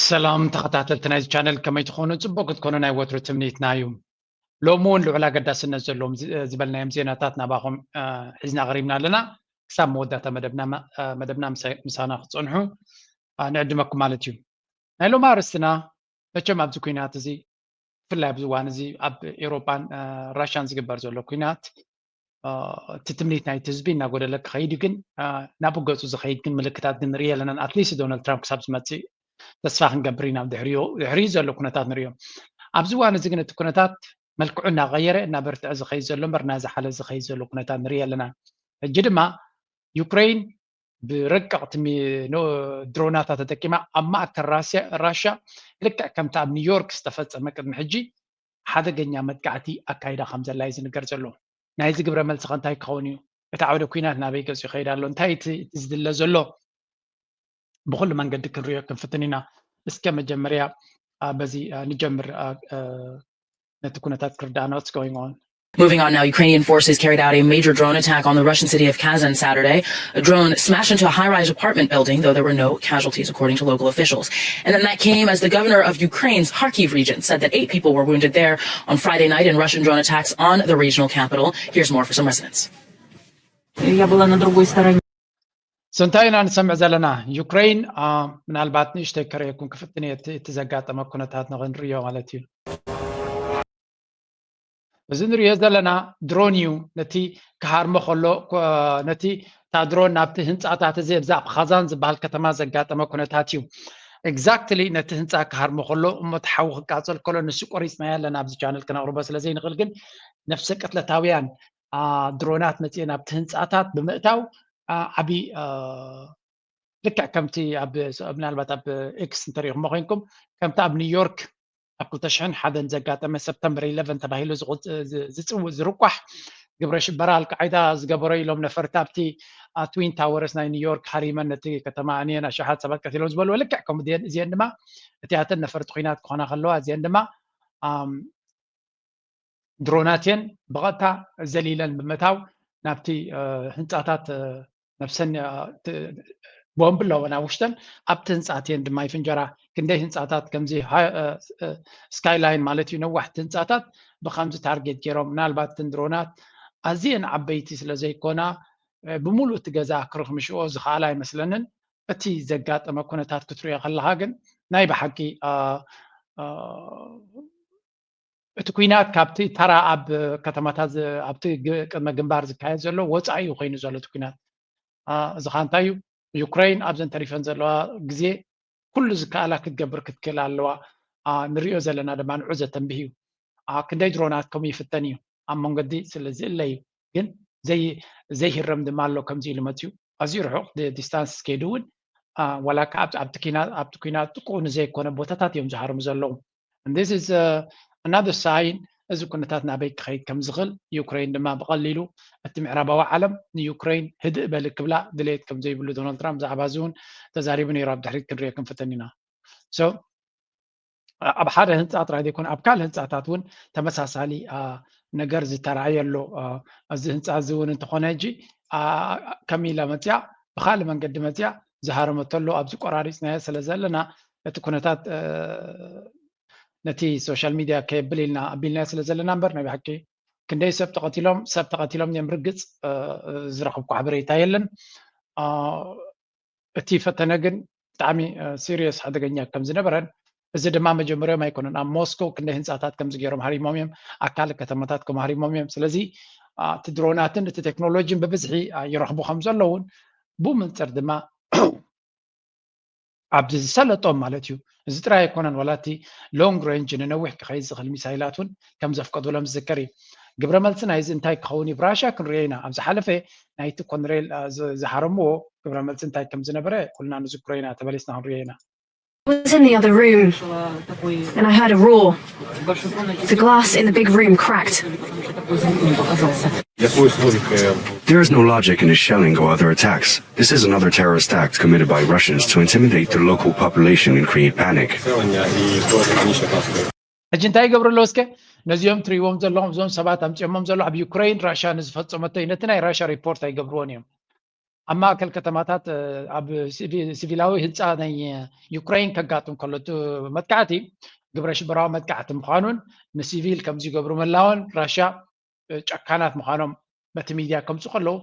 ሰላም ተኸታተልቲ ናይዚ ቻነል፣ ከመይ ትኾኑ? ጽቡቕ ክትኮኑ ናይ ወትሩ ትምኒትና እዩ። ሎሚ እውን ልዑል ኣገዳስነት ዘለዎም ዝ- ዝበልናዮም ዜናታት ናባኹም እ፣ ሒዝና ቀሪብና ኣለና። ክሳብ መወዳእታ መደብና መ- እ፣ መደብና ምሳይ- ምሳና ክትጸንሑ እ፣ ንዕድመኩም ማለት እዩ። ናይ ሎሚ ኣርእስትና መቸም ኣብዚ ኩናት እዚ፣ ብፍላይ ኣብዚ እዋን እዚ ኣብ ኤውሮጳን እ፣ ራሽያን ዝግበር ዘሎ ኩናት እ፣ እቲ ትምኒት ናይቲ ህዝቢ እናጎደለ ክኸይድ እዩ። ግን እ፣ ናብ ገጹ ዝኸይድ ግን ምልክታት ግን ንርኢ ኣለናን። ኣትሊስት ዶናልድ ትራምፕ ክሳብ ዝመጽእ ተስፋ ክንገብር ኢና። ድሕሪኡ ድሕሪኡ ዘሎ ኩነታት ንሪኦ። ኣብዚ እዋን እዚ ግን እቲ ኩነታት መልክዑ እናቐየረ እናበርትዐ ዝኸይድ ዘሎ እምበር እናዝሓለ ዝኸይድ ዘሎ ኩነታት ንርኢ ኣለና። ሕጂ ድማ ዩክሬን ብረቀቕቲ ሚ- ኖ- ድሮናታ ተጠቂማ ኣብ ማእከል ራስያ- ራሻ ልክዕ ከምቲ ኣብ ኒውዮርክ ዝተፈጸመ ቅድሚ ሕጂ ሓደገኛ መጥቃዕቲ ኣካይዳ ከም ዘላ እዩ ዝንገር ዘሎ። ናይዚ ግብረ መልሲ ከ እንታይ ክኸውን እዩ? እቲ ዓውደ ኩናት ናበይ ገጹ ይኸይድ ኣሎ? እንታይ እቲ እቲ ዝድለ ዘሎ? ብኹሉ መንገዲ ክንሪኦ ክንፍትን ኢና። እስከ መጀመርያ አ፣ በዚ አ፣ ንጀምር አ፣ አ፣ ነቲ ኩነታት ክርዳእና what's going on. Moving on now, Ukrainian forces carried out a major drone attack on the Russian city of Kazan Saturday. A drone smashed into a high rise apartment building, though there were no casualties, according to local officials. And then that came as the governor of Ukraine's Kharkiv region said that eight people were wounded there on Friday night in Russian drone attacks on the regional capital. Here's more for some residents. Я была на другой стороне. So እንታይ ኢና ንሰምዕ ዘለና? ዩክሬን አ፣ ምናልባት ንእሽተይ ከርእየኩም ክፍትን እየ እቲ- እቲ ዘጋጠመ ኩነታት ንኽንርእዮ ማለት እዩ። እዚ ንርእዮ ዘለና ድሮን እዩ። ነቲ ክሃርሞ ከሎ ኮ- ነቲ እታ ድሮን ናብቲ ህንፃታት እዚ ኣብዛ ኣብ ካዛን ዝበሃል ከተማ ዘጋጠመ ኩነታት እዩ። ኤግዛክትሊ ነቲ ህንፃ ክሃርሞ ከሎ እሞ እቲ ሓዊ ክቃፀል ከሎ ንሱ ቆሪፅናዮ ኣለና ኣብዚ ቻነል ክነቕርቦ ስለ ዘይንኽእል፣ ግን ነፍሰ ቅትለታውያን አ፣ ድሮናት መፅኤን ኣብቲ ህንፃታት ብምእታው አ፣ ዓብዪ አ፣ ልክዕ ከምቲ ኣብ ምናልባት ኣብ ኤክስ እንተሪኢኹሞ ኮይንኩም ከምቲ ኣብ ኒውዮርክ ኣብ ክልተ ሽሕን ሓደን ዘጋጠመ ሰፕተምበር ኢለቨን ተባሂሉ ዝቑጽ- ዝ- ዝጽውዕ ዝርቋሕ ግብረ ሽበራ ኣልቃዒዳ ዝገበሮ ኢሎም ነፈርቲ ኣብቲ አ፣ ትዊን ታወርስ ናይ ኒውዮርክ ሃሪመን ነቲ ከተማ ኣንየን ኣሽሓት ሰባት ቀቲሎም ዝበልዎ ልክዕ ከምኡ ድየን እዚአን ድማ እቲኣተን ነፈርቲ ኩናት ክኾና ከለዋ እዚአን ድማ ኣም፣ ድሮናት እየን ብቐጥታ ዘሊለን ብምእታው ናብቲ እ፣ ህንፃታት እ፣ ነብሰን እ፣ ት- ቦምብ ኣለወን ኣብ ውሽጠን ኣብቲ ህንፃት እየን ድማ ይፍንጀራ። ክንደይ ህንፃታት ከምዚ ሃ- እ፣ እ፣ ስካይላይን ማለት እዩ ነዋሕቲ ህንፃታት ብከምዚ ታርጌት ገይሮም ምናልባት እተን ድሮናት ኣዝየን ዓበይቲ ስለ ዘይኮና እ፣ ብምሉእ እቲ ገዛ ክርኽምሽዎ ዝኸኣላ ኣይመስለንን። እቲ ዘጋጠመ ኩነታት ክትሪኦ ከለኻ ግን ናይ ብሓቂ እ፣ እ፣ እቲ ኩናት ካብቲ ተራ ኣብ ከተማታት ዝ- ኣብቲ ግ- ቅድመ ግንባር ዝካየድ ዘሎ ወፃኢ እዩ ኮይኑ ዘሎ እቲ ኩናት። አ፣ እዚ ከዓ እንታይ እዩ? ዩክሬን ኣብዘን ተሪፈን ዘለዋ ግዜ ኩሉ ዝከኣላ ክትገብር ክትክእል ኣለዋ። አ፣ ንሪኦ ዘለና ድማ ንዑ ዘተንብህ እዩ። አ፣ ክንደይ ድሮናት ከምኡ ይፍተን እዩ ኣብ መንገዲ ስለ ዝእለ እዩ። ግን ዘይ ዘይህረም ድማ ኣሎ ከምዚ ኢሉ መፅዩ ኣዝዩ ርሑቕ ዲ- ዲስታንስ ከይዱ እውን አ፣ ዋላ ከዓ ኣብቲ ኣብቲ ኪና- ኣብቲ ኩናት ጥቁኡ ንዘይኮነ ቦታታት እዮም ዝሃርሙ ዘለዉ። And this is uh, another sign እዚ ኩነታት ናበይ ክኸይድ ከም ዝኽእል ዩክሬን ድማ ብቐሊሉ እቲ ምዕራባዊ ዓለም ንዩክሬን ህድእ በሊ ክብላ ድሌት ከም ዘይብሉ ዶናልድ ትራምፕ ብዛዕባ እዚ እውን ተዛሪቡ ነይሩ ኣብ ድሕሪት ክንሪኦ ክንፍትን ኢና so ኣብ ሓደ ህንፃ ጥራይ ዘይኮነ ኣብ ካልእ ህንፃታት እውን ተመሳሳሊ አ፣ ነገር ዝተረኣየ ኣሎ አ፣ እዚ ህንፃ እዚ እውን እንተኾነ ሕጂ አ፣ ከም ኢላ መፅያ ብካልእ መንገዲ መፅያ ዝሃረመቶ ኣሎ ኣብዚ ቆራሪፅናዮ ስለ ዘለና እቲ ኩነታት እ፣ ነቲ ሶሻል ሚድያ ከየብል ኢልና ኣቢልናዮ ስለ ዘለና እምበር ናይ ብሓቂ ክንደይ ሰብ ተቐቲሎም ሰብ ተቐቲሎም እዮም ርግፅ እ፣ ዝረኸብኩ ሓበሬታ የለን እ፣ እቲ ፈተነ ግን ብጣዕሚ ሲሪየስ ሓደገኛ ከም ዝነበረን እዚ ድማ መጀመሪያም ኣይኮነን ኣብ ሞስኮ ክንደይ ህንፃታት ከምዚ ገይሮም ሃሪሞም እዮም ኣብ ካልእ ከተማታት ከም ሃሪሞም እዮም ስለዚ እ፣ እቲ ድሮናትን እቲ ቴክኖሎጂን ብብዝሒ እ፣ ይረኽቡ ከም ዘለውን ብኡ መንፅር ድማ ኣብዚ ዝሰለጦም ማለት እዩ እዚ ጥራይ ኣይኮነን ዋላ እቲ ሎንግ ሬንጅ ንነዊሕ ክኸይድ ዝኽእል ሚሳይላት እውን ከም ዘፍቀዱሎም ዝዝከር እዩ ግብረ መልሲ ናይዚ እንታይ ክኸውን እዩ ብራሻ ክንሪኦ ኢና ኣብ ዝሓለፈ ናይቲ ኮንሬል እ፣ ዝ- ዝሃረምዎ ግብረ መልሲ እንታይ ከም ዝነበረ ኩልና ንዝክሮ ኢና ተመሊስና ክንሪኦ ኢና I was in the other room and I heard a roar. The glass in the big room cracked. There is no logic in the shelling or other attacks. This is another terrorist act committed by Russians to intimidate the local population and create panic. ሕጂ እንታይ ይገብሩ ኣለዉ እስከ ነዚኦም ትርእይዎም ዘለኹም እዞም ሰባት ኣምፅኦሞም ዘለዉ ኣብ ዩክሬን ራሻ ንዝፈፀመቶ እዩ ነቲ ናይ ራሻ ሪፖርት ኣይገብርዎን እዮም ኣብ ማእከል ከተማታት ኣብ ሲቪላዊ ህንፃ ናይ ዩክሬን ከጋጥም ከሎ መጥቃዕቲ ግብረ ሽበራዊ መጥቃዕቲ ምዃኑን ንሲቪል ከም ዝገብሩ ምላውን ራሽያ ጨካናት ምዃኖም በቲ ሚድያ ከምፁ ከለዉ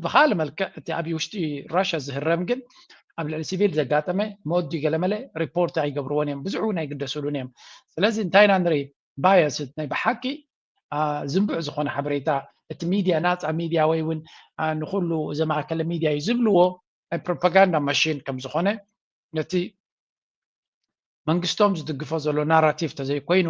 ብካል መልክዕ እቲ ኣብ ውሽጢ ራሽያ ዝህረም ግን ኣብ ልዕሊ ሲቪል ዘጋጠመ መወዲ ገለመለ ሪፖርት ኣይገብርዎን እዮም፣ ብዙሕ እውን ኣይግደስሉን እዮም። ስለዚ እንታይ ኢና ንርኢ? ባየስት ናይ ብሓቂ ዝንቡዕ ዝኾነ ሓበሬታ እቲ ሚድያ ናፃ ሚድያ ወይ እውን ንኩሉ ዘማእከለ ሚድያ እዩ ዝብልዎ ናይ ፕሮፓጋንዳ ማሽን ከም ዝኾነ ነቲ መንግስቶም ዝድግፎ ዘሎ ናራቲቭ ተዘይኮይኑ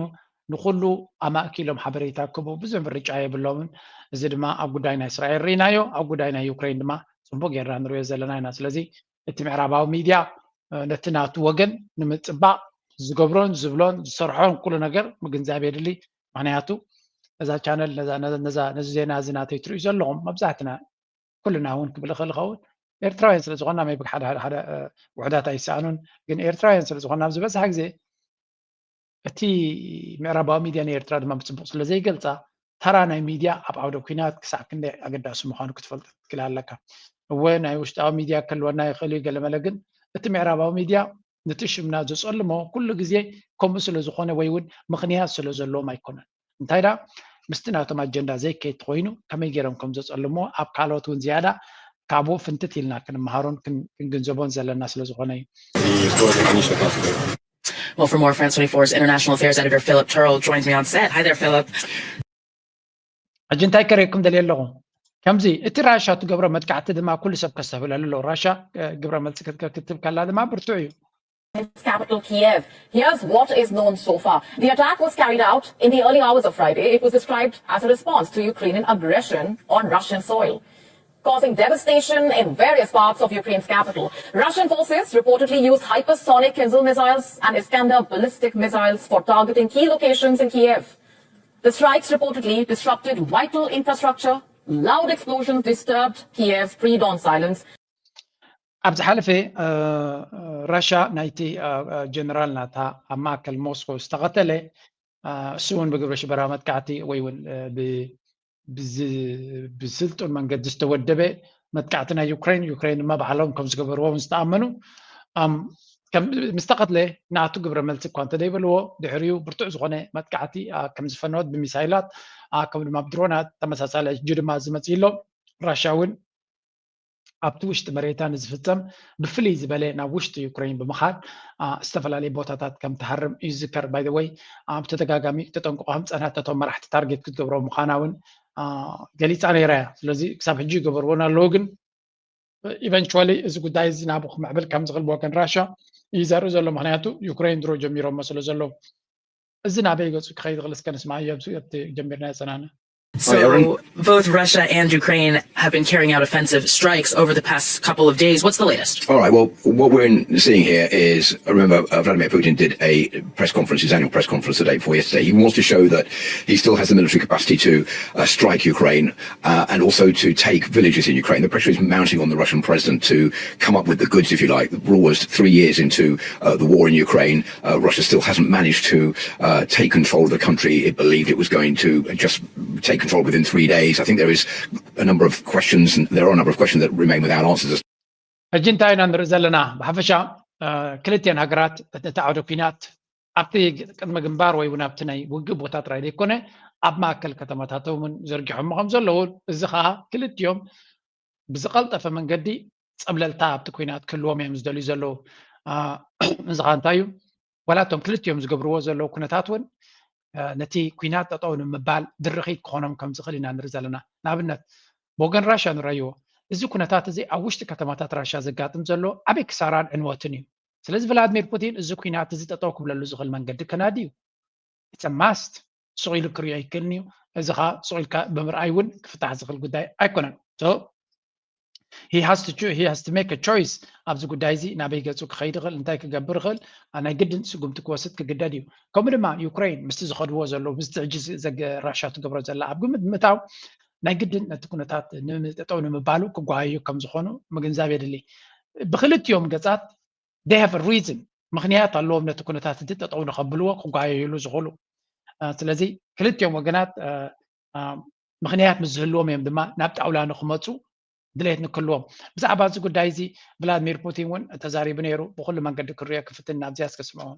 ንኩሉ ኣማእኪሎም ሓበሬታ ክቡ ብዙሕ ምርጫ የብሎምን። እዚ ድማ ኣብ ጉዳይ ናይ እስራኤል ርኢናዮ፣ ኣብ ጉዳይ ናይ ዩክሬን ድማ ፅቡቅ ጌርና ንሪኦ ዘለና ኢና። ስለዚ እቲ ምዕራባዊ ሚድያ ነቲ ናቱ ወገን ንምፅባቅ ዝገብሮን ዝብሎን ዝሰርሖን ኩሉ ነገር ምግንዛብ የድሊ። ምክንያቱ እዛ ቻነል ነዚ ዜና እዚ ናተይ ትሪኡ ዘለኹም መብዛሕትና ኩልና እውን ክብል እኽእል ይኸውን ኤርትራውያን ስለ ዝኾና maybe ሓደ ሓደ ሓደ ውሕዳት ኣይሰኣኑን፣ ግን ኤርትራውያን ስለ ዝኾና ኣብ ዝበዝሓ ግዜ እቲ ምዕራባዊ ሚድያ ንኤርትራ ድማ ብፅቡቅ ስለ ዘይገልፃ ተራ ናይ ሚድያ ኣብ ዓውደ ኩናት ክሳዕ ክንደይ ኣገዳሲ ምዃኑ ክትፈልጥ ትክእል ኣለካ። እወ ናይ ውሽጣዊ ሚድያ ክህልወና ይኽእል እዩ ገለመለ፣ ግን እቲ ምዕራባዊ ሚድያ ነቲ ሽምና ዘጸልሞ ኩሉ ግዜ ከምኡ ስለ ዝኾነ ወይ እውን ምኽንያት ስለ ዘለዎም ኣይኮነን። እንታይ ደኣ ምስቲ ናቶም ኣጀንዳ ዘይከይድ ተኾይኑ ከመይ ገይሮም ከም ዘጸልሞ ኣብ ካልኦት እውን ዝያዳ ካብኡ ፍንትት ኢልና ክንመሃሮን ክንግንዘቦን ዘለና ስለ ዝኾነ እዩ። Well, for more, France twenty-four's international affairs editor Philip Turle joins me on set. Hi there, Philip. ሕጂ እንታይ ከርእየኩም ደልየ ኣለኹ? ከምዚ እቲ ራሻ ትገብሮ መጥቃዕቲ ድማ ኩሉ ሰብ ከስተብህለሉ ኣለዎ። ራሻ ግብረ መልሲ ክትብ ከላ ድማ ብርቱዕ እዩ። Capital Kiev. Here's what is known so far. The attack was carried out in the early hours of Friday. It was described as a response to Ukrainian aggression on Russian soil, causing devastation in various parts of Ukraine's capital. Russian forces reportedly used hypersonic Kinzhal missiles and Iskander ballistic missiles for targeting key locations in Kiev. The strikes reportedly disrupted vital infrastructure. Loud explosions disturbed Kiev's pre-dawn silence. ኣብ ዝሓለፈ ራሻ ናይቲ ጀነራል ናታ ኣብ ማእከል ሞስኮ ዝተቐተለ እሱ እውን ብግብረ ሽበራ መጥቃዕቲ ወይ እውን ብስልጡን መንገዲ ዝተወደበ መጥቃዕቲ ናይ ዩክሬን ዩክሬን ድማ ባዕሎም ከም ዝገበርዎ ዝተኣመኑ ምስ ተቐትለ ናቱ ግብረ መልሲ እኳ እንተደይበልዎ ድሕሪኡ ብርቱዕ ዝኾነ መጥቃዕቲ ከም ዝፈነወት ብሚሳይላት ከም ድማ ብድሮናት ተመሳሳሊ ሕጂ ድማ ዝመፅእ ኣሎ። ራሻ እውን ኣብቲ ውሽጢ መሬታ ንዝፍፀም ብፍልይ ዝበለ ናብ ውሽጢ ዩክሬን ብምኻድ ዝተፈላለዩ ቦታታት ከም ትሃርም እዩ ዝዝከር። ባይ ወይ ኣብ ተደጋጋሚ ተጠንቅቆ ከም ፀናት ነቶም መራሕቲ ታርጌት ክትገብሮ ምዃና እውን ገሊፃ ነይራ እያ። ስለዚ ክሳብ ሕጂ ይገበርዎን ኣለዉ፣ ግን ኢቨንቹዋሊ እዚ ጉዳይ እዚ ናብኡ ክምዕብል ከም ዝኽእል ብወገን ራሻ እዩ ዘርኢ ዘሎ። ምክንያቱ ዩክሬን ድሮ ጀሚሮሞ ስለ ዘለዉ እዚ ናበይ ገፁ ክኸይድ ይኽእል እስከ ንስማዓዮ። ኣብቲ ጀሚርናዮ ፀናና። So both Russia and Ukraine have been carrying out offensive strikes over the past couple of days. What's the latest? All right. Well, what we're seeing here is, remember, uh, Vladimir Putin did a press conference, his annual press conference the day before yesterday. He wants to show that he still has the military capacity to uh, strike Ukraine uh, and also to take villages in Ukraine. The pressure is mounting on the Russian president to come up with the goods, if you like. The war was three years into uh, the war in Ukraine. Uh, Russia still hasn't managed to uh, take control of the country it believed it was going to just take control within three days. I think there is a number of questions, and there are a number of questions that remain without answers. ሕጂ እንታይ ኢና ንርኢ ዘለና? ብሓፈሻ ክልቲኤን ሃገራት እቲ ዓውደ ኲናት ኣብቲ ቅድመ ግንባር ወይ እውን ኣብቲ ናይ ውግእ ቦታ ጥራይ ዘይኮነ ኣብ ማእከል ከተማታቶም እውን ዘርጊሖሞ ከም ዘለዉ፣ እዚ ከዓ ክልቲኦም ብዝቐልጠፈ መንገዲ ፀብለልታ ኣብቲ ኲናት ክህልዎም እዮም ዝደልዩ ዘለዉ። እዚ ከዓ እንታይ እዩ? ዋላ እቶም ክልቲኦም ዝገብርዎ ዘለዉ ኩነታት እውን ነቲ ኲናት ጠጠው ንምባል ድርኺት ክኾኖም ከም ዝኽእል ኢና ንርኢ ዘለና። ንኣብነት ብወገን ራሻ ንረኣይዎ፣ እዚ ኩነታት እዚ ኣብ ውሽጢ ከተማታት ራሻ ዘጋጥም ዘሎ ዓብዪ ክሳራን ዕንወትን እዩ። ስለዚ ቭላድሚር ፑቲን እዚ ኲናት እዚ ጠጠው ክብለሉ ዝኽእል መንገዲ ከናዲ እዩ። It's a must። ስቕ ኢሉ ክሪኦ ኣይክእልን እዩ። እዚ ከዓ ስቕ ኢልካ ብምርኣይ እውን ክፍታሕ ዝኽእል ጉዳይ ኣይኮነን። So he has to make a choice ኣብዚ ጉዳይ እዚ ናበይ ገፁ ክኸይድ ይኽእል፣ እንታይ ክገብር ይኽእል፣ ናይ ግድን ስጉምቲ ክወስድ ክግደድ እዩ። ከምኡ ድማ ዩክሬን ምስቲ ዝኸድዎ ዘለዉ ምስቲ ሕጂ ራሻ ትገብሮ ዘላ ኣብ ግምት ብምእታው ናይ ግድን ነቲ ኩነታት ጠጠው ንምባሉ ክጓየዩ ከም ዝኾኑ ምግንዛብ የድሊ። ብክልቲኦም ገፃት they have a reason፣ ምኽንያት ኣለዎም ነቲ ኩነታት እቲ ጠጠው ንኸብልዎ ክጓየዩሉ ዝኽእሉ። ስለዚ ክልቲኦም ወገናት ምኽንያት ምስ ዝህልዎም እዮም ድማ ናብ ጣውላ ንክመፁ ድሌት ንክህልዎም። ብዛዕባ እዚ ጉዳይ እዚ ቭላድሚር ፑቲን እውን ተዛሪቡ ነይሩ። ብኩሉ መንገዲ ክርዮ ክፍትን ናብዚያ እስከ ስምዖ።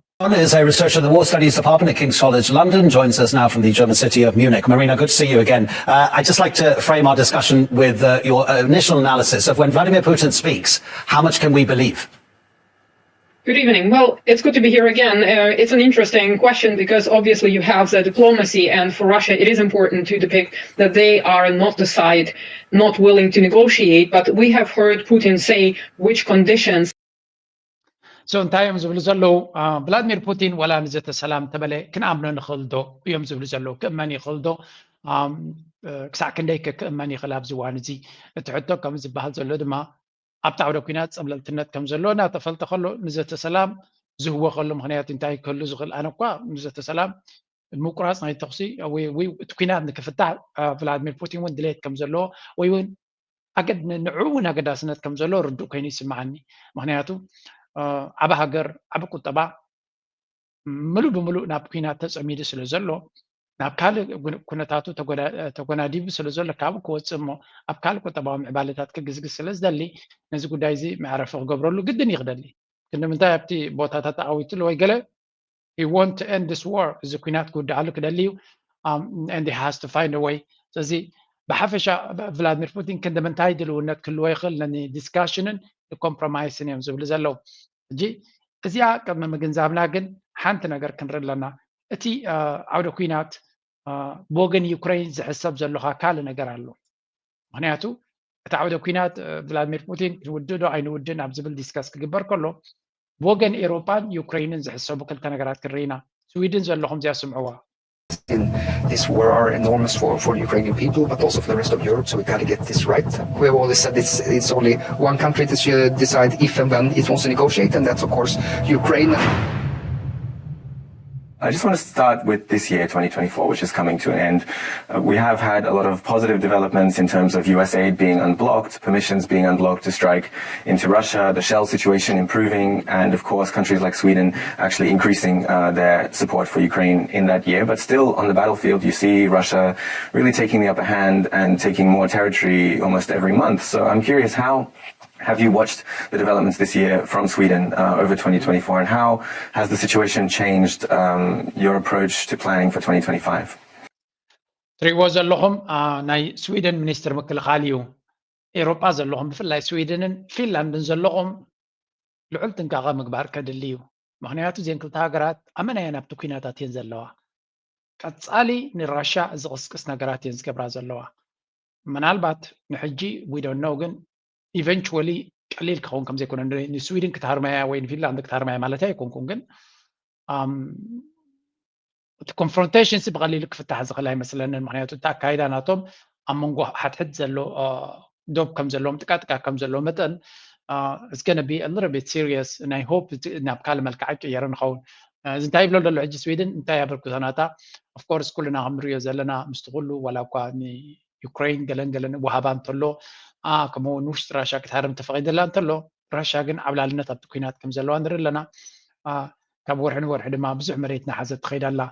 Is a researcher at the War Studies Department at King's College London, joins us now from the German city of Munich. Marina, good to see you again. Uh, I'd just like to frame our discussion with uh, your initial analysis of when Vladimir Putin speaks, how much can we believe? Good evening. Well, it's good to be here again. Uh, it's an interesting question because obviously you have the diplomacy, and for Russia, it is important to depict that they are not the side not willing to negotiate. But we have heard Putin say which conditions so እንታይ እዮም ዝብሉ ዘለዉ? ቭላድሚር ፑቲን ዋላ ንዘተ ሰላም ተበለ ክንኣምኖ ንኽእል ዶ እዮም ዝብሉ ዘለዉ። ክእመን ይኽእል ዶ? ክሳዕ ክንደይ ከ ክእመን ይኽእል? ኣብዚ እዋን እዚ እቲ ሕቶ ከም ዝበሃል ዘሎ ድማ ኣብቲ ዓውደ ኲናት ጸብለልትነት ከም ዘሎ እናተፈልጠ ከሎ ንዘተ ሰላም ዝህወ ከሎ ምኽንያት እንታይ ክህሉ ዝኽእል? ኣነ እኳ ንዘተ ሰላም ምቁራጽ ናይ ተኹሲ ወይ እቲ ኲናት ንክፍታሕ ቭላድሚር ፑቲን እውን ድሌት ከም ዘለዎ ወይ እውን ኣገድ ንዕኡ እውን ኣገዳስነት ከም ዘሎ ርዱእ ኮይኑ ይስምዓኒ። ምክንያቱ ዓቢ ሃገር ዓቢ ቁጠባ ምሉእ ብምሉእ ናብ ኲናት ተጸሚዱ ስለ ዘሎ ናብ ካልእ ኩነታቱ ተጎናዲቡ ስለ ዘሎ ካብኡ ክወፅእ እሞ ኣብ ካልእ ቁጠባዊ ምዕባለታት ክግዝግዝ ስለ ዝደሊ ነዚ ጉዳይ እዚ መዕረፊ ክገብረሉ ግድን እዩ ክደሊ። ክንዲ ምንታይ ኣብቲ ቦታታት ተዓዊትሉ ወይ ገለ he want to end this war እዚ ኲናት ክውድኣሉ ክደሊ እዩ and he has to find a way። ስለዚ ብሓፈሻ ቭላድሚር ፑቲን ክንዲ ምንታይ ድልውነት ክህልዎ ይኽእል ነኒ ዲስካሽንን ኮምፕሮማይስን እዮም ዝብሉ ዘለዉ። ሕጂ እዚኣ ቅድሚ ምግንዛብና ግን ሓንቲ ነገር ክንርኢ ኣለና። እቲ ዓውደ ኲናት ብወገን ዩክሬን ዝሕሰብ ዘሎ ካልእ ነገር ኣሎ። ምክንያቱ እቲ ዓውደ ኲናት ቭላድሚር ፑቲን ክንውድእ ዶ ኣይንውድእን ኣብ ዝብል ዲስካስ ክግበር ከሎ ብወገን ኤሮጳን ዩክሬንን ዝሕሰቡ ክልተ ነገራት ክንርኢ ኢና። ስዊድን ዘለኹም እዚኣ ስምዕዋ። in this war are enormous for, for the Ukrainian people, but also for the rest of Europe. So we got to get this right. We have always said it's, it's only one country to decide if and when it wants to negotiate, and that's, of course, Ukraine. I just want to start with this year, twenty twenty-four, which is coming to an end. Uh, we have had a lot of positive developments in terms of U S aid being unblocked, permissions being unblocked to strike into Russia, the Shell situation improving, and of course, countries like Sweden actually increasing uh, their support for Ukraine in that year. But still, on the battlefield, you see Russia really taking the upper hand and taking more territory almost every month. So I'm curious, how have you watched the developments this year from Sweden uh, over twenty twenty-four, and how has the situation changed um, your approach to planning for twenty twenty-five? ትሪእዎ ዘለኹም ናይ ስዊድን ሚኒስትር ምክልኻል እዩ። ኤውሮጳ ዘለኹም ብፍላይ ስዊድንን ፊንላንድን ዘለኹም ልዑል ጥንቃቐ ምግባር ከድሊ እዩ። ምክንያቱ እዚን ክልተ ሃገራት ኣመናየን ኣብቲ ኲናታት እየን ዘለዋ። ቀጻሊ ንራሻ ዝቕስቅስ ነገራት እየን ዝገብራ ዘለዋ። ምናልባት ንሕጂ ዊዶን ነው ግን ኢቨንቹዋሊ ቀሊል ክኸውን ከም ዘይኮነ ንስዊድን ክትሃርማያ ወይ ንፊንላንድ ክትሃርማያ ማለት ኣይኮንኩን ግን እቲ ኮንፍሮንቴሽን ሲ ብቐሊሉ ክፍታሕ ዝኽእል ኣይመስለንን። ምክንያቱ እቲ ኣካይዳ ናቶም ኣብ መንጎ ሓድሕድ ዘሎ ዶብ ከም ዘለዎም ጥቃጥቃ ከም ዘለዎ መጠን it's gonna be a little bit serious and I hope ናብ ካልእ መልክዓ ይቀየር ንኸውን። እዚ እንታይ ይብሎ ዘሎ ሕጂ ስዊድን እንታይ ኣበርክቶ ናታ? Of course ኩልና ከም ንሪኦ ዘለና ምስቲ ኩሉ ዋላ እኳ ንዩክሬን ገለን ገለን ወሃባ እንተሎ ከምኡ እውን ውሽጢ ራሻ ክትሃርም ተፈቒደላ እንተሎ ራሻ ግን ዓብላልነት ኣብቲ ኲናት ከም ዘለዋ ንርኢ ኣለና። ካብ ወርሒ ንወርሒ ድማ ብዙሕ መሬት ናሓዘት ትኸይድ ኣላ።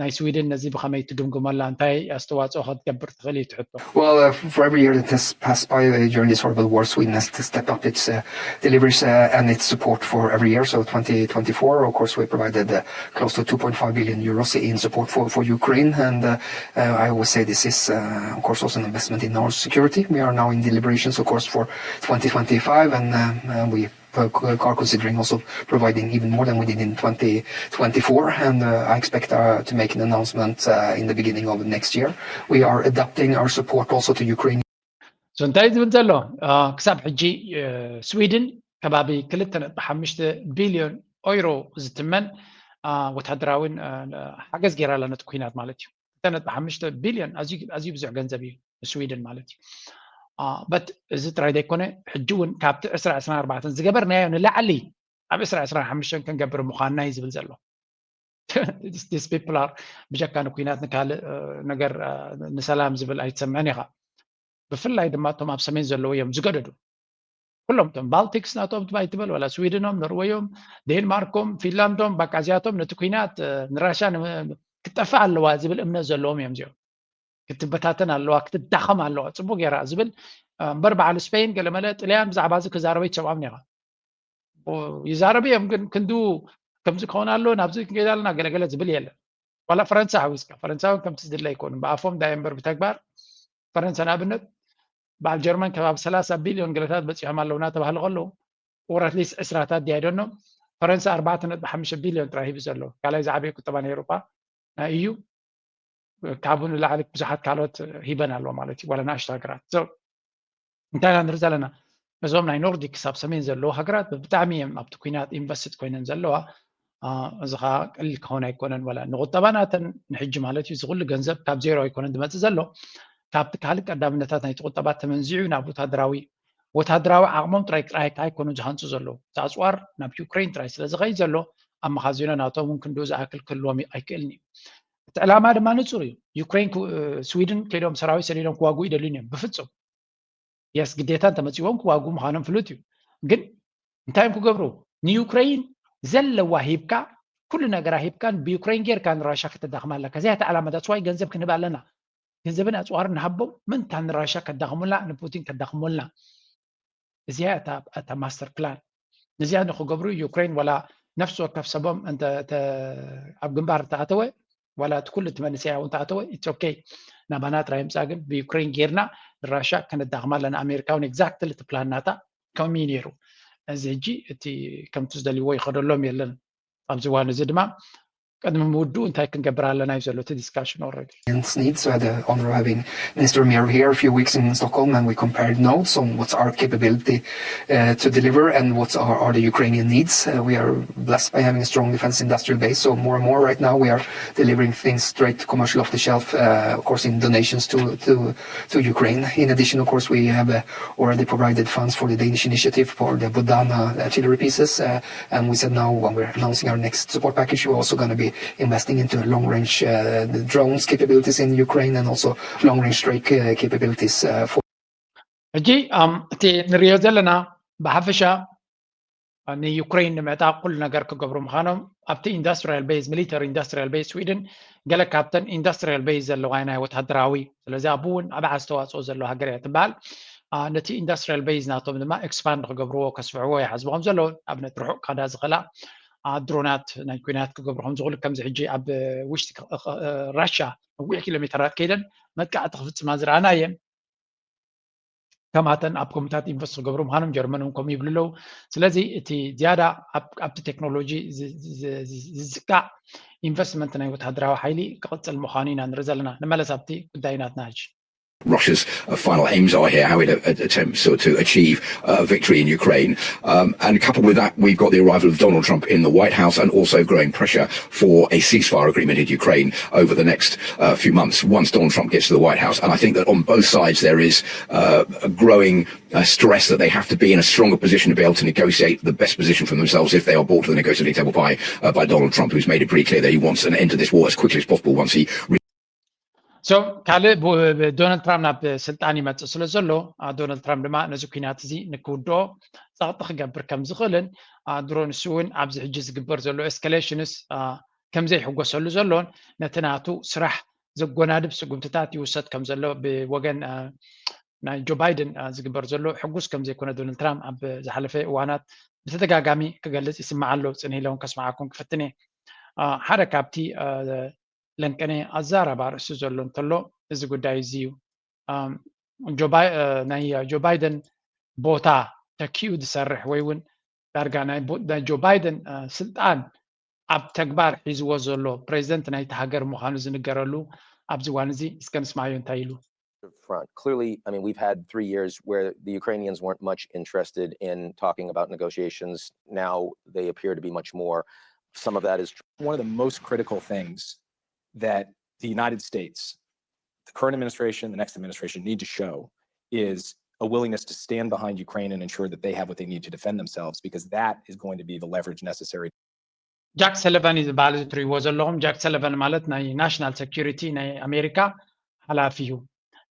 ናይ ስዊድን ነዚ ብኸመይ ትግምግሞ ኣላ? እንታይ ኣስተዋፅኦ ክትገብር ትኽእል እዩ ትሕቶ? Well, uh, for every year that has passed by uh, during this horrible war, Sweden has to step up its uh, deliveries uh, and its support for every year. So twenty twenty-four, of course, we provided uh, close to two point five billion euros in support for, for Ukraine. And uh, uh, I always say this is, uh, of course, also an investment in our security. We are now in deliberations, of course, for twenty twenty-five, and uh, uh, we are considering also providing even more than we did in twenty twenty-four, and uh, I expect uh, to make an announcement uh, in the beginning of next year. We are adapting our support also to Ukraine. So እንታይ ዝብል ዘሎ ክሳብ ሕጂ ስዊድን ከባቢ ክልተ ነጥቢ ሓሙሽተ ቢልዮን ኦይሮ ዝትመን ወታደራዊን ሓገዝ ገይራ ኣላ ነቲ ኩናት ማለት እዩ። ክልተ ነጥቢ ሓሙሽተ ቢልዮን ኣዝዩ ብዙሕ ገንዘብ እዩ ንስዊድን ማለት እዩ። በት እዚ ጥራይ ዘይኮነ ሕጂ እውን ካብቲ ዕስራ ዕስራን ኣርባዕተን ዝገበርናዮ ንላዕሊ ኣብ ዕስራ ዕስራን ሓሙሽተን ክንገብር ምዃንና እዩ ዝብል ዘሎ። These people are ብጀካ ንኩናት ንካልእ ነገር ንሰላም ዝብል ኣይትሰምዕን ኢኻ። ብፍላይ ድማ እቶም ኣብ ሰሜን ዘለዉ እዮም ዝገደዱ። ኩሎም እቶም ባልቲክስ ናቶም ትባይ ትበል ዋላ ስዊድኖም፣ ኖርወዮም፣ ዴንማርኮም፣ ፊንላንዶም ባቃ እዚኣቶም ነቲ ኩናት ንራሻ ክጠፍእ ኣለዋ ዝብል እምነት ዘለዎም እዮም እዚኦም። ክትበታተን ኣለዋ ክትዳኸም ኣለዋ ፅቡቅ ገይራ ዝብል እምበር በዓል ስፔን ገለመለ ጥልያን ብዛዕባ እዚ ክዛረበ ይሰምዖም ኒኻ ይዛረቡ እዮም። ግን ክንዱ ከምዚ ክኸውን ኣሎ ናብዚ ክንገዳ ኣለና ገለገለ ዝብል የለን። ዋላ ፈረንሳ ሓዊስካ ፈረንሳውን ከምቲ ዝድለ ኣይኮኑን ብኣፎም ዳየ እምበር ብተግባር ፈረንሳ ንኣብነት በዓል ጀርመን ከባቢ ሰላሳ ቢልዮን ገለታት በፂሖም ኣለዉ እናተባህለ ከለዉ or at least ዕስራታት ድያይደኖ ፈረንሳ ኣርባዕተ ነጥቢ ሓሙሽተ ቢልዮን ጥራይ ሂቡ ዘሎ ካልኣይ ዝዓበየ ቁጠባ ናይ ኤውሮጳ ናይ እዩ ካብኡ ንላዕሊ ብዙሓት ካልኦት ሂበን ኣለዋ ማለት እዩ ዋላ ንኣሽቱ ሃገራት እንታይ ኢና ንርኢ ዘለና እዞም ናይ ኖርዲክ ክሳብ ሰሜን ዘለዉ ሃገራት ብጣዕሚ እዮም ኣብቲ ኩናት ኢንቨስትድ ኮይነን ዘለዋ እዚ ከዓ ቀሊል ክኸውን ኣይኮነን ወላ ንቁጠባ ናተን ንሕጂ ማለት እዩ እዚ ኩሉ ገንዘብ ካብ ዜሮ ኣይኮነን ዝመፅእ ዘሎ ካብቲ ካልእ ቀዳምነታት ናይቲ ቁጠባ ተመንዚዑ ናብ ወታደራዊ ወታደራዊ ዓቕሞም ጥራይ ጥራይ ኣይኮኑ ዝሃንፁ ዘለዉ እቲ ኣፅዋር ናብ ዩክሬን ጥራይ ስለ ዝኸይድ ዘሎ ኣብ መኻዚኖ ናቶም እውን ክንድኡ ዝኣክል ክህልዎም ኣይክእልን እዩ እቲ ዕላማ ድማ ንፁር እዩ ዩክሬን ስዊድን ከይዶም ሰራዊት ሰዲዶም ክዋግኡ ይደልዩን እዮም ብፍፁም የስ ግዴታ እንተመፂዎም ክዋግኡ ምዃኖም ፍሉጥ እዩ ግን እንታይ እዮም ክገብሩ ንዩክሬን ዘለዋ ሂብካ ኩሉ ነገራ ሂብካን ብዩክሬን ጌርካ ንራሻ ከተዳኽማ ኣለካ እዚኣ እቲ ዓላማ that's why ገንዘብ ክንህብ ኣለና ገንዘብን ኣፅዋርን ንሃቦም ምንታ ንራሻ ከዳኽሙልና ንፑቲን ከዳኽሙልና እዚኣ እታ ማስተር ፕላን ነዚኣ ንክገብሩ ዩክሬን ዋላ ነፍሲ ወከፍ ሰቦም ኣብ ግንባር እንተኣተወ ዋላ እቲ ኩሉ እቲ መንእሰያ እውን ተኣተወ it's okay ናባና ጥራይ ምፃ ግን ብዩክሬን ጌርና ንራሻ ከነዳኽማ ኣለና ኣሜሪካ እውን exactly እቲ ፕላን ናታ ከምኡ እዩ ነይሩ እዚ ሕጂ እቲ ከምቲ ዝደልይዎ ይኸደሎም የለን ኣብዚ እዋን እዚ ድማ ቅድሚ ምውድኡ እንታይ ክንገብር ኣለና እዩ ዘሎ እቲ discussion already Ukraine's needs. We had the honor of having Minister Umerov here a few weeks in Stockholm, and we compared notes on what's our capability uh, to deliver and what are, are the Ukrainian needs. Uh, we are blessed by having a strong defense industrial base, so more and more right now we are delivering things straight commercial off the shelf, uh, of course, in donations to, to, to Ukraine. In addition, of course, we have uh, already provided funds for the Danish initiative for the Bodana artillery pieces, uh, and we said now when we're announcing our next support package, we're also going to be investing into long-range uh, drones capabilities in Ukraine and also long-range strike uh, capabilities uh, for ሕጂ እቲ ንሪኦ ዘለና ብሓፈሻ ንዩክሬን ንምዕጣቕ ኩሉ ነገር ክገብሩ ምዃኖም ኣብቲ industrial base military industrial base ስዊድን ገለ ካብተን industrial base ዘለዋ ናይ ወታደራዊ ስለዚ ኣብኡ እውን ኣብ ኣስተዋፅኦ ዘለዎ ሃገር እያ ትበሃል ነቲ industrial base ናቶም ድማ expand ክገብርዎ ከስፍሕዎ ይሓስቡ ከም ዘለዉ ኣብነት ርሑቕ ካዳ ዝኽእላ ድሮናት ናይ ኩናት ክገብሩ ከም ዝኽእሉ ከምዚ ሕጂ ኣብ ውሽጢ ራሻ ነዊሕ ኪሎ ሜተራት ከይደን መጥቃዕቲ ክፍፅማ ዝረኣና እየን ከማተን ኣብ ኮምታት ኢንቨስት ክገብሩ ምዃኖም ጀርመን እውን ከምኡ ይብሉ ኣለዉ ስለዚ እቲ ዝያዳ ኣብቲ ቴክኖሎጂ ዝዝካዕ ኢንቨስትመንት ናይ ወታደራዊ ሓይሊ ክቕፅል ምዃኑ ኢና ንርኢ ዘለና ንመለስ ኣብቲ ጉዳይ ናትና ሕጂ Russia's uh, final aims are here, how it uh, attempts to, to achieve uh, a victory in Ukraine. Um, and coupled with that, we've got the arrival of Donald Trump in the White House and also growing pressure for a ceasefire agreement in Ukraine over the next uh, few months once Donald Trump gets to the White House. And I think that on both sides there is uh, a growing uh, stress that they have to be in a stronger position to be able to negotiate the best position for themselves if they are brought to the negotiating table by uh, by Donald Trump, who's made it pretty clear that he wants an end to this war as quickly as possible once he so ካልእ ዶናልድ ትራምፕ ናብ ስልጣን ይመፅእ ስለ ዘሎ ዶናልድ ትራምፕ ድማ ነዚ ኩናት እዚ ንክውድኦ ፀቕጢ ክገብር ከም ዝኽእልን ድሮ ንሱ እውን ኣብዚ ሕጂ ዝግበር ዘሎ ኤስካሌሽንስ ከም ዘይሕጎሰሉ ዘሎን ነቲ ናቱ ስራሕ ዘጎናድብ ስጉምትታት ይውሰድ ከም ዘሎ ብወገን ናይ ጆ ባይደን ዝግበር ዘሎ ሕጉስ ከም ዘይኮነ ዶናልድ ትራምፕ ኣብ ዝሓለፈ እዋናት ብተደጋጋሚ ክገልፅ ይስማዕ ኣሎ ፅንሂ ኢለውን ከስማዓኩም ክፍትን እየ ሓደ ካብቲ ለንቀነ ኣዛራባ ርእሱ ዘሎ እንተሎ እዚ ጉዳይ እዚ እዩ ናይ ጆ ባይደን ቦታ ተኪኡ ዝሰርሕ ወይ እውን ዳርጋ ናይ ጆ ባይደን ስልጣን ኣብ ተግባር ሒዝዎ ዘሎ ፕሬዚደንት ናይቲ ሃገር ምዃኑ ዝንገረሉ ኣብዚ እዋን እዚ እስከ ንስማዮ እንታይ ኢሉ front. Clearly, I mean, we've had three years where the Ukrainians weren't much interested in talking about negotiations. Now they appear to be much more. Some of that is true. One of the most critical things that the United States, the current administration, the next administration need to show is a willingness to stand behind Ukraine and ensure that they have what they need to defend themselves, because that is going to be the leverage necessary. ጃክ ሰለቫን እዩ ዝበሃል እዚ ትሪእዎ ዘለኹም ጃክ ሰለቫን ማለት ናይ ናሽናል ሴኪሪቲ ናይ ኣሜሪካ ሓላፊ እዩ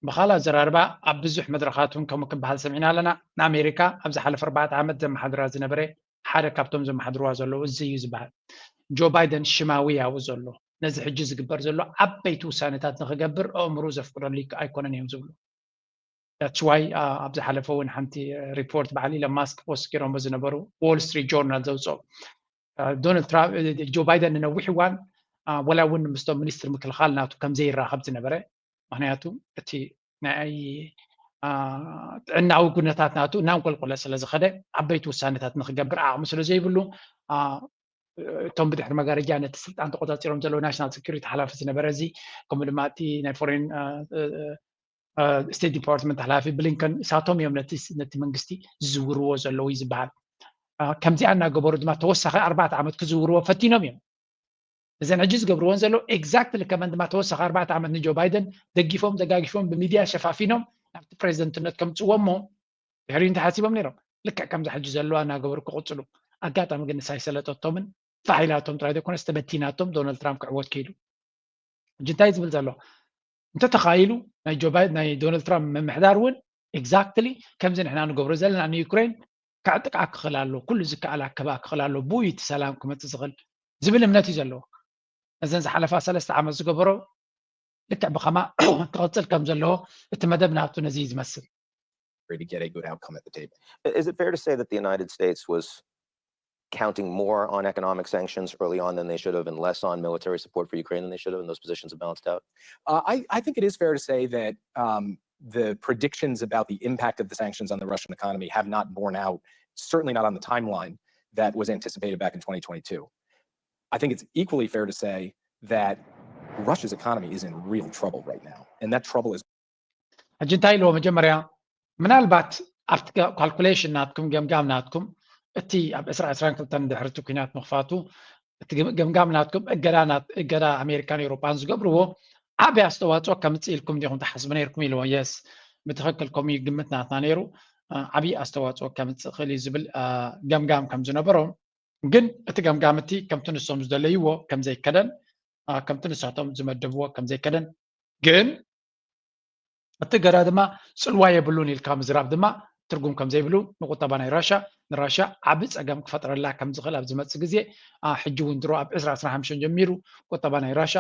ብኻል ኣዘራርባ ኣብ ብዙሕ መድረኻት እውን ከምኡ ክበሃል ሰሚዕና ኣለና ንኣሜሪካ ኣብ ዝሓለፈ ኣርባዕተ ዓመት ዘመሓድራ ዝነበረ ሓደ ካብቶም ዘመሓድርዋ ዘለዉ እዚ እዩ ዝበሃል ጆ ባይደን ሽማዊ ያው ዘሎ ነዚ ሕጂ ዝግበር ዘሎ ዓበይቲ ውሳነታት ንክገብር ኣእምሩ ዘፍቅደሉ ኣይኮነን እዮም ዝብሉ that's why ኣብ ዝሓለፈ እውን ሓንቲ ሪፖርት በዓል ኢለን ማስክ ፖስት ገይሮሞ ዝነበሩ፣ ዎል ስትሪት ጆርናል ዘውፅኦ፣ ዶናልድ ትራምፕ፣ ጆ ባይደን ንነዊሕ እዋን ወላ እውን ምስቶም ሚኒስትር ምክልኻል ናቱ ከም ዘይራኸብ ዝነበረ፣ ምክንያቱ እቲ ናይ ጥዕናዊ ኩነታት ናቱ እናንቆልቆለ ስለ ዝኸደ፣ ዓበይቲ ውሳነታት ንክገብር ዓቕሚ ስለ ዘይብሉ፣ እቶም ብድሕሪ መጋረጃ ነቲ ስልጣን ተቆፃፂሮም ዘለዉ ናሽናል ሴኩሪቲ ሓላፊ ዝነበረ እዚ፣ ከምኡ ድማ እቲ ናይ ፎሬን ስቴት ዲፓርትመንት ሓላፊ ብሊንከን፣ እሳቶም እዮም ነቲ መንግስቲ ዝዝውርዎ ዘለዉ እዩ ዝበሃል። ከምዚኣ እናገበሩ ድማ ተወሳኺ ኣርባዕተ ዓመት ክዝውርዎ ፈቲኖም እዮም። እዘን ሕጂ ዝገብርዎን ዘለዉ ኤግዛክትሊ ከመን ድማ ተወሳኺ ኣርባዕተ ዓመት ንጆ ባይደን ደጊፎም ደጋጊፎም ብሚድያ ሸፋፊኖም ናብቲ ፕሬዚደንትነት ከምፅዎ እሞ ድሕሪኡ እንታይ ሓሲቦም ነይሮም? ልክዕ ከምዛ ሕጂ ዘለዋ እናገበሩ ክቕፅሉ። ኣጋጣሚ ግን ንሳ ኣይሰለጠቶምን። ፋሕ ኢላቶም ጥራይ ዘይኮነስ ተበቲናቶም ዶናልድ ትራምፕ ክዕወት ከይዱ። ሕጂ እንታይ ዝብል ዘሎ? እንተተኻኢሉ ናይ ጆ ባይደን ናይ ዶናልድ ትራምፕ ምምሕዳር እውን ኤግዛክትሊ ከምዚ ንሕና ንገብሮ ዘለና ንዩክሬን ከዕጥቃ ክኽእል ኣሎ፣ ኩሉ ዝከኣል ኣከባ ክኽእል ኣሎ፣ ብኡ እቲ ሰላም ክመፅእ ዝኽእል ዝብል እምነት እዩ ዘለዎ። እዘን ዝሓለፋ ሰለስተ ዓመት ዝገበሮ ልክዕ ብኸማ ክቕፅል ከም ዘለዎ እቲ መደብ ናቱ ነዚ እዩ ዝመስል። to get a good outcome at the table. Is it fair to say that the United States was counting more on economic sanctions early on than they should have and less on military support for Ukraine than they should have, and those positions have balanced out? Uh, I, I think it is fair to say that um, the predictions about the impact of the sanctions on the Russian economy have not borne out, certainly not on the timeline that was anticipated back in twenty twenty-two. I think it's equally fair to say that Russia's economy is in real trouble right now, and that trouble is ሕጂ እንታይ ኢልዎ? መጀመርያ ምናልባት ኣብቲ ካልኩሌሽን ናትኩም ገምጋም ናትኩም እቲ ኣብ ዕስራ ዕስራን ክልተን ድሕሪ እቲ ኩናት ምኽፋቱ እቲ ገምጋም ናትኩም እገዳ እገዳ ኣሜሪካን ኤውሮጳን ዝገብርዎ ዓብዪ ኣስተዋፅኦ ከምፅእ ኢልኩም ዲኹም ትሓስቡ ነይርኩም ኢልዎ። የስ ብትኽክል ከምኡ እዩ ግምት ናትና ነይሩ። ዓብዪ ኣስተዋፅኦ ከምፅእ ይኽእል እዩ ዝብል ገምጋም ከም ዝነበሮም ግን እቲ ገምጋም እቲ ከምቲ ንሶም ዝደለይዎ ከም ዘይከደን ከምቲ ንሳቶም ዝመደብዎ ከም ዘይከደን ግን እቲ እገዳ ድማ ፅልዋ የብሉን ኢልካ ምዝራብ ድማ ትርጉም ከም ዘይብሉ ንቁጠባ ናይ ራሻ ንራሻ ዓቢ ፀገም ክፈጥረላ ከም ዝኽእል ኣብ ዝመፅእ ግዜ ሕጂ እውን ድሮ ኣብ ዕስራ ዕስራ ሓሙሽተ ጀሚሩ ቁጠባ ናይ ራሻ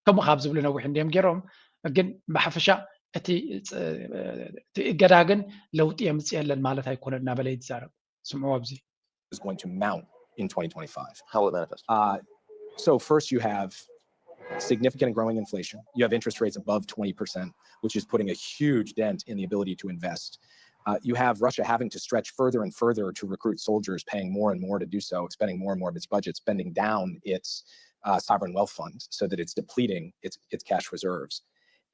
ከምኡ ካብ ዝብሉ ነዊሕ እንዲዮም ገይሮም ግን ብሓፈሻ እቲ እገዳ ግን ለውጢ የምፅእ የለን ማለት ኣይኮነን እናበለ ይዛረብ። ስምዑ ኣብዚ is going to mount in twenty twenty-five. How will it manifest? Uh, so first you have significant and growing inflation. You have interest rates above twenty percent, which is putting a huge dent in the ability to invest. Uh, you have Russia having to stretch further and further to recruit soldiers, paying more and more to do so, expending more and more of its budget, spending down its uh, sovereign wealth fund so that it's depleting its, its cash reserves.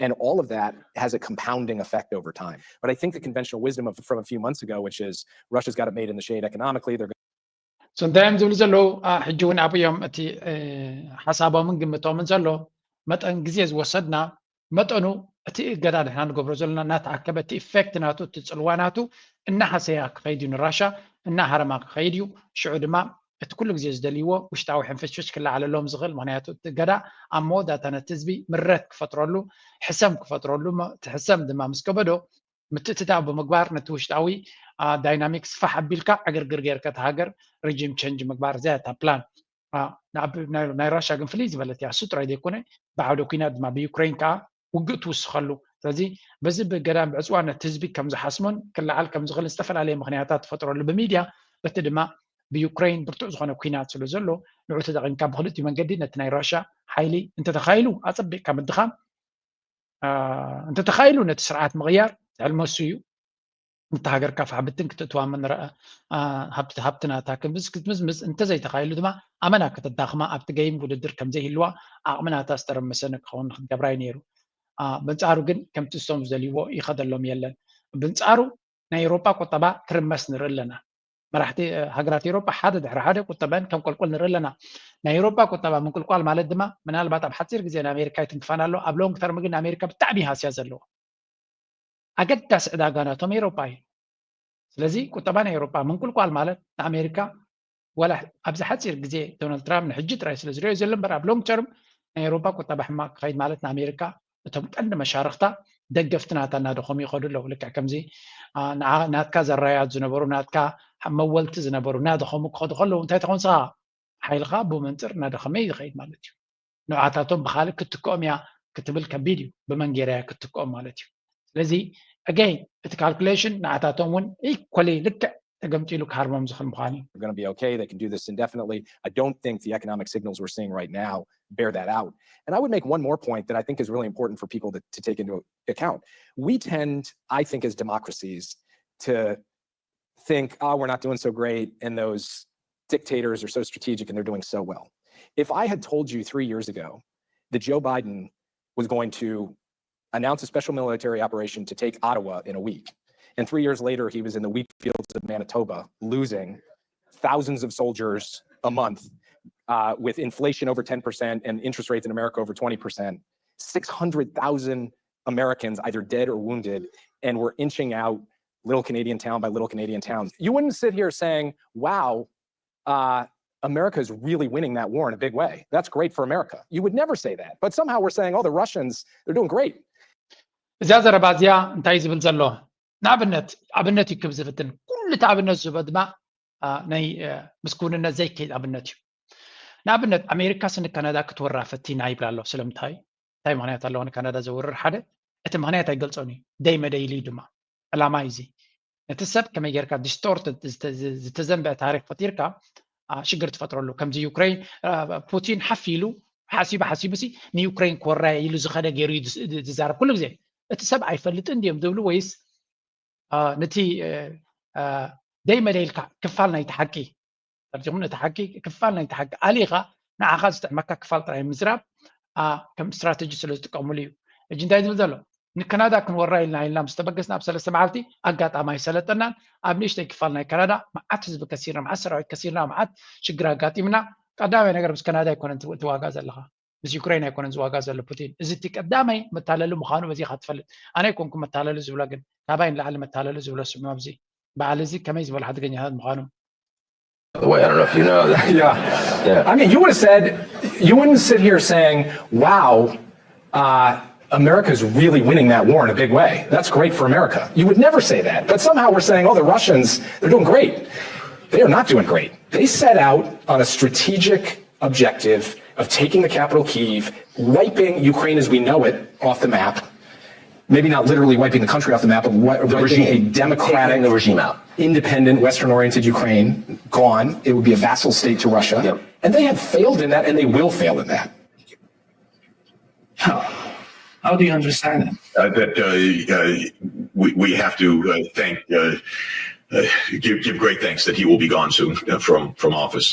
And all of that has a compounding effect over time. But I think the conventional wisdom of, from a few months ago, which is Russia's got it made in the shade economically, they're so እንታይ እዮም ዝብሉ ዘለዉ? ሕጂ እውን ኣብኡ እዮም እቲ ሓሳቦምን ግምቶምን ዘሎ። መጠን ግዜ ዝወሰድና መጠኑ እቲ እገዳ ንሕና ንገብሮ ዘለና እናተኣከበ እቲ ኢፌክት ናቱ እቲ ፅልዋ ናቱ እናሃሰያ ክኸይድ እዩ ንራሻ እናሃረማ ክኸይድ እዩ። ሽዑ ድማ እቲ ኩሉ ግዜ ዝደልይዎ ውሽጣዊ ሕንፍሽፍሽ ክለዓለሎም ዝኽእል ምክንያቱ እቲ እገዳ ኣብ መወዳእታ ነቲ ህዝቢ ምረት ክፈጥረሉ ሕሰም ክፈጥረሉ እቲ ሕሰም ድማ ምስ ከበዶ ምትእትታው ብምግባር ነቲ ውሽጣዊ ዳይናሚክስ ፋሕ ኣቢልካ ዕግርግር ጌርካ እቲ ሃገር ሪጂም ቸንጅ ምግባር እዚኣ እታ ፕላን። ናይ ራሻ ግን ፍልይ ዝበለት እያ። እሱ ጥራይ ዘይኮነ ብዓውደ ኩናት ድማ ብዩክሬን ከዓ ውግእ ትውስኸሉ። ስለዚ በዚ ብገዳም ብዕፅዋነት ህዝቢ ከም ዝሓስሞን ክለዓል ከም ዝኽእል ዝተፈላለየ ምክንያታት ትፈጥረሉ ብሚድያ በቲ ድማ ብዩክሬን ብርቱዕ ዝኾነ ኩናት ስለ ዘሎ ንዑ ተጠቒምካ ብክልቲኡ መንገዲ ነቲ ናይ ራሻ ሓይሊ እንተተኻኢሉ ኣፀቢቕካ ምድኻም እንተተኻኢሉ ነቲ ስርዓት ምቕያር ሕልመሱ እዩ። ነቲ ሃገር ካፍ ሓብትን ክተእትዋ ምንረአ ሃብቲ ናታ ክምዝ ክትምዝምዝ እንተዘይተኻኢሉ ድማ ኣመና ከተዳኽማ ኣብቲ ገይም ውድድር ከምዘይህልዋ ዓቕሚ ናታ ዝተረመሰ ንክኸውን ክትገብራ እዩ ነይሩ። ብንፃሩ ግን ከምቲ እሶም ዝደልይዎ ይኸደሎም የለን። ብንፃሩ ናይ ኤውሮጳ ቁጠባ ክርመስ ንርኢ ኣለና። መራሕቲ ሃገራት ኤውሮጳ ሓደ ድሕሪ ሓደ ቁጠበን ከም ቆልቁል ንርኢ ኣለና። ናይ ኤውሮጳ ቁጠባ ምንቁልቋል ማለት ድማ ምናልባት ኣብ ሓፂር ግዜ ንኣሜሪካ ይትንክፋን ኣሎ፣ ኣብ ሎንግ ተርም ግን ንኣሜሪካ ብጣዕሚ ሃስያ ዘለዎ ኣገዳሲ ዕዳጋ ናቶም ኤውሮጳ እዩ። ስለዚ ቁጠባ ናይ ኤውሮጳ ምንቁልቋል ማለት ንኣሜሪካ ዋላ ኣብዚ ሓፂር ግዜ ዶናልድ ትራምፕ ንሕጂ ጥራይ ስለ ዝሪኦ ዘሎ እምበር ኣብ ሎንግ ተርም ናይ ኤውሮጳ ቁጠባ ሕማቅ ክኸይድ ማለት ንኣሜሪካ እቶም ቀንዲ መሻርክታ ደገፍቲ ናታ እናደኸሙ ይኸዱ ኣለዉ። ልክዕ ከምዚ ናትካ ዘራያት ዝነበሩ ናትካ መወልቲ ዝነበሩ እናደኸሙ ክኸዱ ከለዉ እንታይ ተኾንስኻ ሓይልኻ ብኡ መንፅር እናደኸመ እዩ ዝኸይድ ማለት እዩ። ንዓታቶም ብካልእ ክትክኦም እያ ክትብል ከቢድ እዩ። ብመንጌርያ ክትክኦም ማለት እዩ። ስለዚ again እቲ calculation ንኣታቶም እውን equally ልክዕ ተገምጢሉ ክሃርሞም ዝኽእል ምዃኑ እዩ። They're going to be okay. They can do this indefinitely. I don't think the economic signals we're seeing right now bear that out. And I would make one more point that I think is really important for people to, to take into account. We tend, I think, as democracies to think, oh, we're not doing so great, and those dictators are so strategic and they're doing so well. If I had told you three years ago that Joe Biden was going to announce a special military operation to take Ottawa in a week, and three years later he was in the wheat fields of Manitoba, losing thousands of soldiers a month, uh, with inflation over ten percent and interest rates in America over twenty percent, six hundred thousand Americans either dead or wounded, and we're inching out little Canadian town by little Canadian town. You wouldn't sit here saying, wow, uh, America is really winning that war in a big way. That's great for America. You would never say that. But somehow we're saying, oh, the Russians, they're doing great. እዚኣ ዘረባ እዚኣ እንታይ ዝብል ዘሎ? ንኣብነት ኣብነት እዩ ክብ ዝፍትን ኩሉ እቲ ኣብነት ዝህቦ ድማ ናይ ምስ ክውንነት ዘይከይድ ኣብነት እዩ። ንኣብነት ኣሜሪካ ስኒ ካናዳ ክትወራ ፈቲና ይብላ ኣሎ። ስለምንታይ? እንታይ ምክንያት ኣለዎ ንካናዳ ዘውርር? ሓደ እቲ ምክንያት ኣይገልጾን እዩ። ደይ መደይ ኢሉ እዩ ድማ ዕላማ እዩ እዚ። ነቲ ሰብ ከመይ ጌርካ distort ዝተዘንበ ታሪክ ፈጢርካ ሽግር ትፈጥረሉ። ከምዚ ዩክሬን ፑቲን ሓፍ ኢሉ ሓሲቡ ሓሲቡ ሲ ንዩክሬን ክወራ ኢሉ ዝኸደ ገይሩ ዝዛረብ ኩሉ ግዜ። እቲ ሰብ ኣይፈልጥን ድዮም ዝብሉ ወይስ ነቲ ደይ መደይ ኢልካ ክፋል ናይቲ ሓቂ ተርጉም ነቲ ሓቂ ክፋል ናይቲ ሓቂ ኣሊኻ ንዓኻ ዝጥዕመካ ክፋል ጥራይ ምዝራብ ከም ስትራተጂ ስለ ዝጥቀምሉ እዩ። እጂ እንታይ ዝብል ዘሎ ንካናዳ ክንወራ ኢልና ኢልና ምስ ተበገስና ኣብ ሰለስተ መዓልቲ ኣጋጣሚ ኣይሰለጠናን። ኣብ ንእሽተይ ክፋል ናይ ካናዳ መዓት ህዝቢ ከሲርና፣ መዓት ሰራዊት ከሲርና፣ መዓት ሽግር ኣጋጢምና። ቀዳማይ ነገር ምስ ካናዳ ኣይኮነን ትዋጋ ዘለኻ፣ ምስ ዩክሬን ኣይኮነን ዝዋጋ ዘሎ ፑቲን። እዚ እቲ ቀዳማይ መታለሊ ምዃኑ በዚኻ ትፈልጥ። ኣነ ኣይኮንኩ መታለሊ ዝብሎ፣ ግን ካባይ ንላዕሊ መታለሊ ዝብሎ ስምዑ ኣብዚ በዓል እዚ ከመይ ዝበሉ ሓደገኛታት ምዃኑ By the way, I don't know if you know that. Yeah. I mean, you would have said, you wouldn't sit here saying, wow, uh, America's really winning that war in a big way. That's great for America. You would never say that. But somehow we're saying, oh, the Russians, they're doing great. They are not doing great. They set out on a strategic objective of taking the capital, Kyiv, wiping Ukraine as we know it off the map. Maybe not literally wiping the country off the map, but wiping a democratic, the regime out. Independent, Western-oriented Ukraine gone. It would be a vassal state to Russia. Yep. And they have failed in that, and they will fail in that. How, how do you understand it? Uh, that uh, uh, we, we have to uh, thank, uh, uh, give, give great thanks that he will be gone soon uh, from, from office.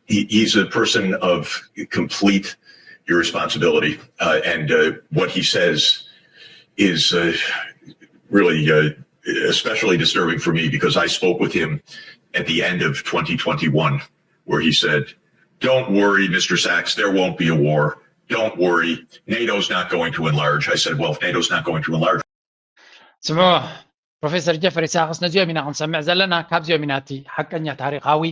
He, he's a person of complete irresponsibility, uh, and uh, what he says is uh, really uh, especially disturbing for me because I spoke with him at the end of twenty twenty-one, where he said, "Don't worry, Mister Sachs, there won't be a war. Don't worry, NATO's not going to enlarge." I said, "Well, if NATO's not going to enlarge." ስምዑ ፕሮፌሰር ጀፍሪ ሳክስ፣ ነዚኦም ኢና ክንሰምዕ ዘለና። ካብዚኦም ኢና እቲ ሓቀኛ ታሪኻዊ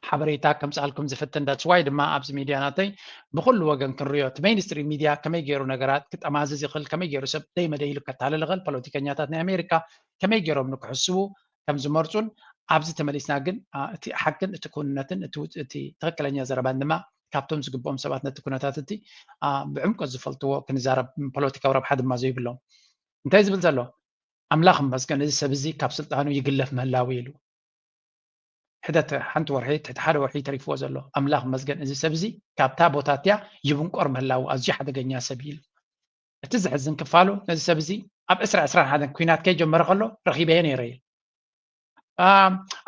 ሓበሬታ ከምፅኣልኩም ዝፍትን። That's why ድማ ኣብዚ ሚድያ ናተይ ብኩሉ ወገን ክንሪኦ፣ እቲ ሜይንስትሪም ሚድያ ከመይ ገይሩ ነገራት ክጠማዝዝ ይኽእል፣ ከመይ ገይሩ ሰብ ደይ መደይ ኢሉ ከታልል ይኽእል፣ ፖለቲከኛታት ናይ ኣሜሪካ ከመይ ገይሮም ንክሕስቡ ከም ዝመርፁን፣ ኣብዚ ተመሊስና ግን እቲ ሓቅን እቲ ክውንነትን እቲ ትኽክለኛ ዘረባን ድማ ካብቶም ዝግብኦም ሰባት ነቲ ኩነታት እቲ ብዕምቆት ዝፈልጥዎ ክንዛረብ፣ ፖለቲካዊ ረብሓ ድማ ዘይብሎም። እንታይ ዝብል ዘሎ? ኣምላኽ እመስገን እዚ ሰብ እዚ ካብ ስልጣኑ ይግለፍ ምህላው ኢሉ። ሕደት ሓንቲ ወርሒ፣ ትሕቲ ሓደ ወርሒ ተሪፍዎ ዘሎ። ኣምላኽ እመስገን እዚ ሰብ እዚ ካብታ ቦታ እቲኣ ይብንቆር ምህላው፣ ኣዝዩ ሓደገኛ ሰብ ኢሉ። እቲ ዘሕዝን ክፋሉ ነዚ ሰብ እዚ ኣብ ዕስራ ዕስራን ሓደን ኩናት ከይጀመረ ከሎ ረኺበዮ ነይረ ኢሉ።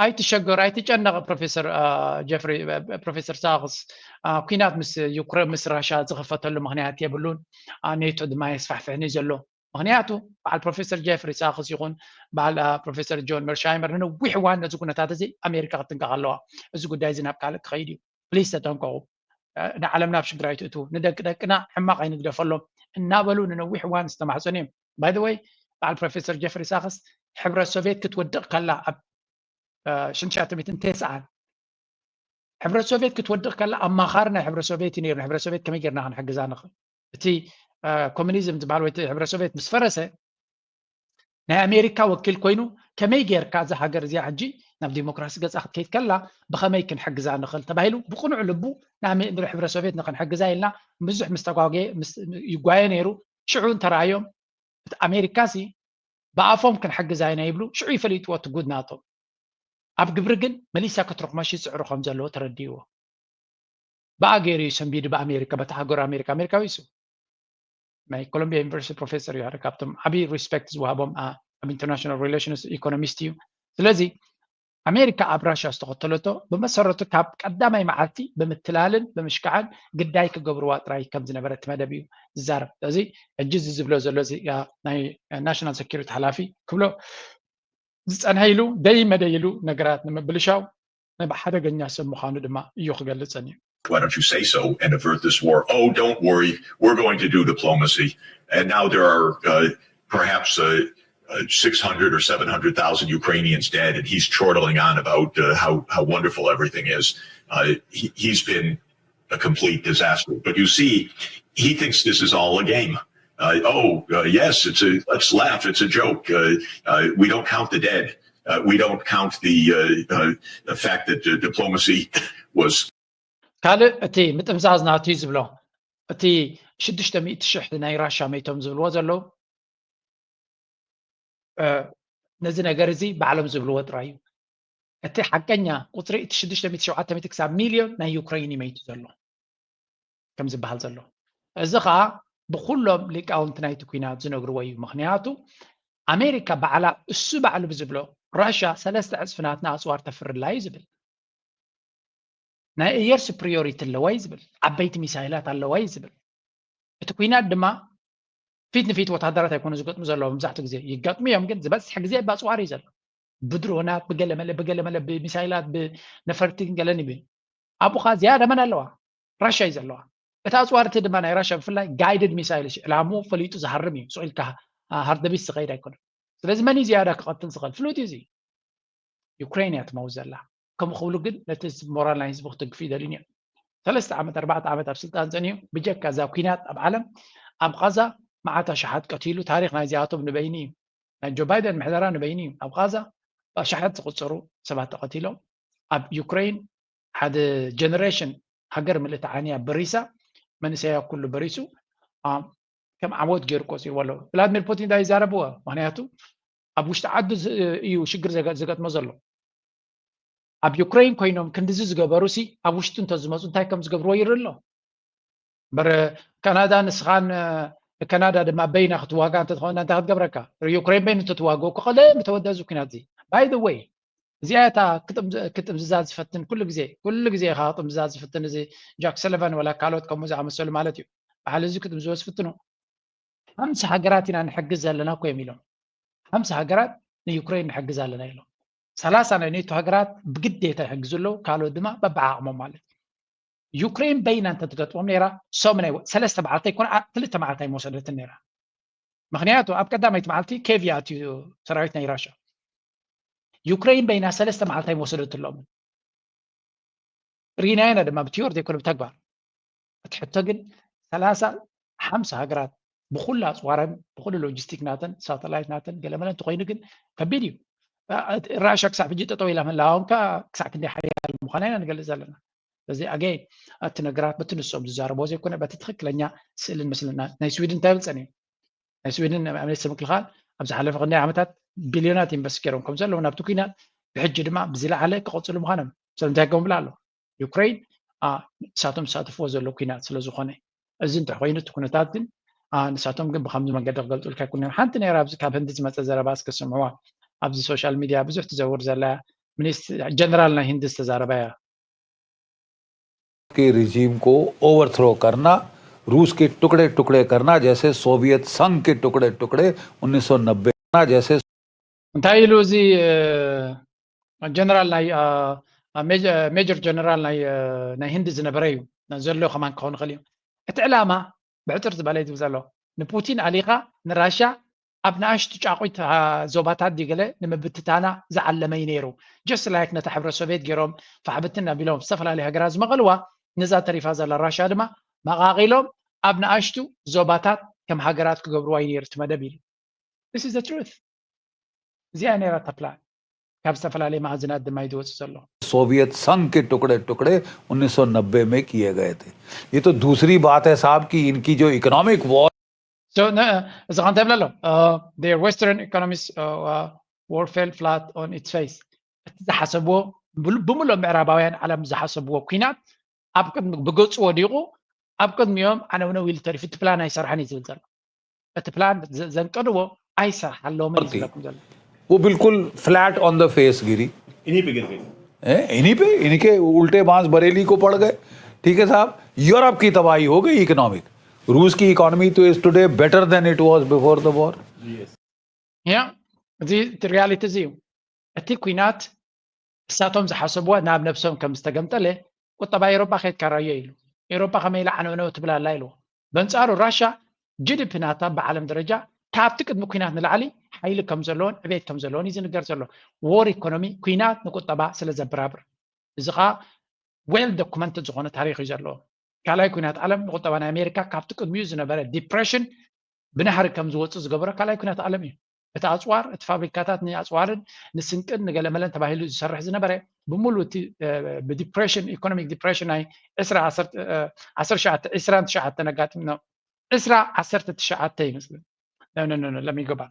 ኣይትሸገር ኣይትጨነቕ ፕሮፌሰር ጀፍሪ፣ ፕሮፌሰር ሳክስ፣ ኩናት ምስ ዩክሬን ምስ ራሻ ዝኸፈተሉ ምክንያት የብሉን። ኔቶ ድማ የስፋሕፍሕኒ ዘሎ። ምክንያቱ በዓል ፕሮፌሰር ጀፍሪ ሳክስ ይኹን በዓል ፕሮፌሰር ጆን መርሻይመር ንነዊሕ እዋን ነዚ ኩነታት እዚ ኣሜሪካ ክትንቀቕ ኣለዋ። እዚ ጉዳይ እዚ ናብ ካልእ ክኸይድ እዩ። ፕሊስ ተጠንቀቑ። ንዓለምና ኣብ ሽግር ኣይትእትዉ፣ ንደቂ ደቅና ሕማቕ ኣይንግደፈሎም እናበሉ ንነዊሕ እዋን ዝተማሕፀኑ እዮም። By the way፣ በዓል ፕሮፌሰር ጀፍሪ ሳክስ ሕብረት ሶቪየት ክትወድቕ ከላ ኣብ ሽንሻትሚትን ቴስዓን ሕብረት ሶቪየት ክትወድቕ ከላ ኣማኻሪ ናይ ሕብረት ሶቪየት እዩ ነይሩ። ንሕብረት ሶቪየት ከመይ ጌርና ክንሕግዛ ንኽእል? እቲ ኮሚኒዝም ዝበሃል ወይ ሕብረት ሶቪየት ምስ ፈረሰ ናይ ኣሜሪካ ወኪል ኮይኑ ከመይ ጌርካ እዛ ሃገር እዚኣ ሕጂ ናብ ዲሞክራሲ ገጻ ክትከይድ ከላ ብኸመይ ክንሕግዛ ንኽእል ተባሂሉ ብቕኑዕ ልቡ ንሕብረት ሶቪየት ንኽንሕግዛ ኢልና ብዙሕ ምስ ተጓገየ ይጓየ ነይሩ። ሽዑ እንተረኣዮም እቲ ኣሜሪካ ሲ ብኣፎም ክንሕግዛ ኢና ይብሉ፣ ሽዑ ይፈሊጥዎ እቲ ጉድ ናቶም። ኣብ ግብሪ ግን መሊሳ ክትርኽመሽ ይፅዕሩ ከም ዘለዎ ተረዲእዎ። ብኣ ገይሩ እዩ ሰንቢዱ ብኣሜሪካ፣ በቲ ሃገሩ ኣሜሪካ፣ ኣሜሪካዊ እሱ ናይ ኮሎምቢያ ዩኒቨርሲቲ ፕሮፌሰር እዩ። ሓደ ካብቶም ዓብዪ ሪስፔክት ዝወሃቦም ኣብ ኢንተርናሽናል ሪሌሽንስ ኢኮኖሚስት እዩ። ስለዚ ኣሜሪካ ኣብ ራሽያ ዝተኸተለቶ ብመሰረቱ ካብ ቀዳማይ መዓልቲ ብምትላልን ብምሽካዕን ግዳይ ክገብርዋ ጥራይ ከም ዝነበረ እቲ መደብ እዩ ዝዛረብ። ስለዚ ሕጂ እዚ ዝብሎ ዘሎ እዚ ናይ ናሽናል ሴኪሪቲ ሓላፊ ክብሎ ዝጸንሐ ኢሉ ደይ መደይ ኢሉ ነገራት ንምብልሻው ናይ ሓደገኛ ሰብ ምዃኑ ድማ እዩ ክገልጸን እዩ። Why don't you say so and avert this war? Oh, don't worry, we're going to do diplomacy. And now there are uh, perhaps uh, uh, six hundred or seven hundred thousand Ukrainians dead, and he's chortling on about uh, how, how wonderful everything is. Uh, he, he's been a complete disaster. But you see, he thinks this is all a game. Uh, oh, uh, yes, it's a, let's laugh, it's a joke. Uh, uh, we don't count the dead. Uh, we don't count the, uh, uh, the fact that uh, diplomacy was ካልእ እቲ ምጥምዛዝ ናቱ እዩ ዝብሎ፣ እቲ ሽዱሽተ ሚእቲ ሽሕ ናይ ራሻ መይቶም ዝብልዎ ዘለዉ፣ እ፣ ነዚ ነገር እዚ ባዕሎም ዝብልዎ ጥራይ እዩ። እቲ ሓቀኛ ቁፅሪ እቲ ሽዱሽተ ሚእቲ ሸውዓተ ሚእቲ ክሳብ ሚልዮን ናይ ዩክረይን እዩ መይቱ ዘሎ ከም ዝበሃል ዘሎ። እዚ ከዓ ብኩሎም ሊቃውንቲ ናይቲ ኲናት ዝነግርዎ እዩ። ምክንያቱ ኣሜሪካ ባዕላ፣ እሱ ባዕሉ ብዝብሎ፣ ራሻ ሰለስተ ዕፅፊ ናትና ኣፅዋር ተፍርላ እዩ ዝብል። ናይ ኣየር ሱፕሪዮሪቲ ኣለዋ እዩ ዝብል፣ ዓበይቲ ሚሳይላት ኣለዋ እዩ ዝብል። እቲ ኲናት ድማ ፊት ንፊት ወታደራት ኣይኮኑ ዝገጥሙ ዘለዉ፣ መብዛሕትኡ ግዜ ይገጥሙ እዮም፣ ግን ዝበዝሕ ግዜ ብኣፅዋር እዩ ዘሎ። ብድሮናት፣ ብገለመለ ብገለመለ ብሚሳይላት፣ ብነፈርቲን ገለን ይብል። ኣብኡ ከዓ ዝያዳ መን ኣለዋ? ራሻ እዩ ዘለዋ። እቲ ኣፅዋር እቲ ድማ ናይ ራሻ ብፍላይ ጋይድድ ሚሳይል፣ ዕላምኡ ፈሊጡ ዝሃርም እዩ። ስቕ ኢልካ ሃርደቢስ ዝኸይድ ኣይኮነን። ስለዚ መን እዩ ዝያዳ ክቐትል ዝኽእል? ፍሉጥ እዩ እዚ። ዩክሬን እያ ትመውት ዘላ። ከምኡ ክብሉ ግን ነቲ ሞራል ናይ ህዝቢ ክትድግፉ ይደልዩን እዮም። ሰለስተ ዓመት ኣርባዕተ ዓመት ኣብ ስልጣን ፀኒሑ ብጀካ እዛ ኲናት ኣብ ዓለም ኣብ ቃዛ መዓት ኣሽሓት ቀቲሉ። ታሪኽ ናይዚኣቶም ንበይኑ እዩ። ናይ ጆ ባይደን ምሕደራ ንበይኑ እዩ። ኣብ ቃዛ ብኣሽሓት ዝቑፀሩ ሰባት ተቐቲሎም። ኣብ ዩክሬን ሓደ ጀነሬሽን ሃገር ምልእቲ ዓንያ በሪሳ መንእሰያ ኩሉ በሪሱ ከም ዓወት ገይሩ ቆፂርዎ ኣሎ። ቭላድሚር ፑቲን እንታይ ይዛረብዎ? ምክንያቱ ኣብ ውሽጢ ዓዱ እዩ ሽግር ዝገጥሞ ዘሎ። ኣብ ዩክሬን ኮይኖም ክንድዚ ዝገበሩ ሲ ኣብ ውሽጢ እንተዝመፁ እንታይ ከም ዝገብርዎ ይርኢ ኣሎ። በር ካናዳ ንስኻን ካናዳ ድማ በይና ክትዋጋ እንተትኾና እንታይ ክትገብረካ? ዩክሬን በይኑ እንተትዋግኦ እኮ ቀደም ምተወደ እዚ ኩናት እዚ። ባይ ዘ ወይ እዚኣ እታ ክጥምዝዛ ዝፈትን ኩሉ ግዜ ኩሉ ግዜ ኢኻ ክጥምዝዛ ዝፍትን እዚ ጃክ ሰለቫን ወላ ካልኦት ከምኡ ዝኣመሰሉ ማለት እዩ። ባዕሉ እዚ ክጥምዝዎ ዝፍትኑ ሓምሳ ሃገራት ኢና ንሕግዝ ዘለና እኮ እዮም ኢሎም። ሓምሳ ሃገራት ንዩክሬን ንሕግዝ ኣለና ኢሎም። ሰላሳ ናይ ኔቶ ሃገራት ብግዴታ ይሕግዙ ኣለዉ፣ ካልኦት ድማ በብዓቕሞም ማለት እዩ። ዩክሬን በይና እንተትገጥሞም ነይራ ሰሙን ኣይ ሰለስተ መዓልቲ ኣይኮነ ክልተ መዓልቲ ኣይመወሰደትን ነይራ። ምክንያቱ ኣብ ቀዳመይቲ መዓልቲ ኬቭ ይኣትዩ ሰራዊት ናይ ራሻ። ዩክሬን በይና ሰለስተ መዓልቲ ኣይመወሰደትሎም። ርኢናዮ ኢና ድማ ብቲዮሪ ዘይኮነ ብተግባር። እቲ ሕቶ ግን ሰላሳ ሓምሳ ሃገራት ብኩሉ ኣፅዋረን ብኩሉ ሎጂስቲክ ናተን ሳተላይት ናተን ገለመለ እንተኮይኑ ግን ከቢድ እዩ። ራሻ ክሳብ ሕጂ ጠጠው ኢላ ምህላዋን ከዓ ክሳዕ ክንደይ ሓያል ምዃና ኢና ንገልፅ ዘለና። ስለዚ ኣገይን እቲ ነገራት በቲ ንሶም ዝዛረቦ ዘይኮነ በቲ ትክክለኛ ስእልን ምስልን ናይ ስዊድን እንታይ ይብል ፀኒሑ? ናይ ስዊድን ናይ ኣምነስቲ ምክልኻል ኣብ ዝሓለፈ ክንደይ ዓመታት ቢልዮናት ኢንቨስት ገይሮም ከም ዘለዉ ናብቲ ኩናት ብሕጂ ድማ ብዝለዓለ ክቐፅሉ ምዃኖም ስለምንታይ ከምብላ ኣሎ ዩክሬን ንሳቶም ዝሳተፍዎ ዘሎ ኩናት ስለ ዝኾነ። እዚ እንተ ኮይኑ እቲ ኩነታት ግን ንሳቶም ግን ብከምዚ መንገዲ ክገልፁልካ ኣይኮነን። ሓንቲ ነይራ ኣብዚ ካብ ህንዲ ዝመፀ ዘረባ እስከ ስምዕዋ። ኣብዚ ሶሻል ሚድያ ብዙሕ ትዘውር ዘላ ሚኒስ ጀነራል ናይ ህንዲ ዝተዛረባ እያ። के रिजीम को ओवरथ्रो करना, रूस के टुकड़े टुकड़े करना, जैसे सोवियत संघ के टुकड़े टुकड़े उन्नीस सौ नब्बे करना, जैसे እንታይ ኢሉ እዚ ጀነራል ናይ ሜጀር ጀነራል ናይ ህንዲ ዝነበረ እዩ ዘሎ ከማን ክኸውን ይኽእል እዩ። እቲ ዕላማ ብሕፅር ዝበለ እዩ ዝብል ዘሎ ንፑቲን ኣሊኻ ንራሽያ ኣብ ንኣሽቱ ጫቑት ዞባታት ድዩ ገለ ንምብትታና ዝዓለመ እዩ ነይሩ። ጀስት ላይክ ነታ ሕብረት ሶቪየት ገይሮም ፋሕብትን ኣቢሎም ዝተፈላለዩ ሃገራት ዝመቐልዋ ነዛ ተሪፋ ዘላ ራሽያ ድማ መቓቒሎም ኣብ ንኣሽቱ ዞባታት ከም ሃገራት ክገብርዋ እዩ ነይሩ እቲ መደብ ኢሉ። This is the truth። እዚኣ ነይራ እታ ፕላን ካብ ዝተፈላለዩ መኣዝናት ድማ እዩ ዝወፅእ ዘሎ። सोवियत संघ के टुकड़े टुकड़े उन्नीस सौ नब्बे में किए गए थे। ये तो दूसरी बात है साहब कि इनकी जो economic war So ነ- እዚ ከ እንታይ ይብለ ኣሎ? Uh, their western economies uh, uh, were fell flat on its face። እቲ ዝሓሰብዎ ብሉ- ብምሉእ ምዕራባውያን ዓለም ዝሓሰብዎ ኩናት ኣብ ቅድሚ ብገፁ ወዲቑ ኣብ ቅድሚኦም ዓነውነው ኢሉ ተሪፉ። እቲ ፕላን ኣይሰርሐን እዩ ዝብል ዘሎ። እቲ ፕላን ዘ- ዘንቀድዎ ኣይሰርሓለምን እዩ ኦኬ። ዝብለኩም ዘሎ። वो बिल्कुल फ्लैट ऑन द फेस गिरी। इन्हीं पे गिर गई। हैं? इन्हीं पे, इनके उल्टे बांस बरेली को पड़ गए। ठीक है साहब, यूरोप की तबाही हो गई इकोनॉमिक। रूस की इकोनॉमी तो is today better than it was before the war. Yes. ያ እዚ እቲ ሪያሊቲ እዚ እዩ። እቲ ኩናት እሳቶም ዝሓሰብዎ ናብ ነብሶም ከም ዝተገምጠለ ቁጠባ ኤሮጳ ከይድካ ራዮ ኢሉ። ኤሮጳ ከመይ ኢላ ዓነውነው ትብል ኣላ ኢልዎ። በንጻሩ ራሻ ጂ ዲ ፒ ናታ ብዓለም ደረጃ ካብቲ ቅድሚ ኩናት ንላዕሊ ሓይሊ ከም ዘለዎን ዕቤት ከም ዘለዎን እዩ ዝንገር ዘሎ። ዎር ኢኮኖሚ ኩናት ንቁጠባ ስለ ዘበራብር እዚ ከዓ ዌል ዶኩመንትድ ዝኾነ ታሪክ እዩ ዘለዎ። ካልኣይ ኩናት ዓለም ንቁጠባ ናይ ኣሜሪካ ካብቲ ቅድሚኡ ዝነበረ ዲፕሬሽን ብናህሪ ከም ዝወፅእ ዝገበረ ካልኣይ ኩናት ዓለም እዩ። እቲ ኣፅዋር እቲ ፋብሪካታት ንኣፅዋርን ንስንቅን ንገለመለን ተባሂሉ ዝሰርሕ ዝነበረ ብምሉ እቲ ብዲፕሬሽን ኢኮኖሚክ ዲፕሬሽን ናይ ዕስራ ዓሰርተ ትሽዓተ ኣጋጢምና ዕስራ ዓሰርተ ትሽዓተ ይመስል ለሚጎባ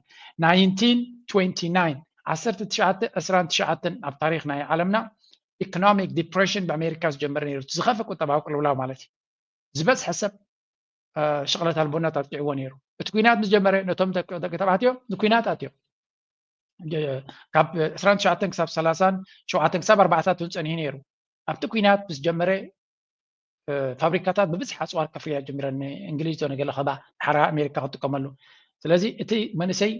ናይንቲን ትዌንቲ ናይን ዓሰርተ ትሽዓተ ዕስራን ትሽዓተን ኣብ ታሪክ ናይ ዓለምና ኢኮኖሚክ ዲፕሬሽን ብኣሜሪካ ዝጀመረ ነይሩ ዝኸፈ ቁጠባዊ ቅልውላው ማለት እዩ። ዝበዝሐ ሰብ ሽቕለት ኣልቦነት ኣጥቂዕዎ ነይሩ። እቲ ኩናት ምስ ጀመረ ነቶም ደቂ ተባዕትዮ ንኩናት ኣትዮም ካብ ዕስራን ትሽዓተን ክሳብ ሰላሳን ሸውዓተን ክሳብ ኣርባዕታት እውን ፀኒሑ ነይሩ። ኣብቲ ኩናት ምስ ጀመረ ፋብሪካታት ብብዝሒ ኣፅዋር ከፍርያ ጀሚረን እንግሊዝ ዶ ነገለ ከባ ሓራ ኣሜሪካ ክጥቀመሉ። ስለዚ እቲ መንእሰይ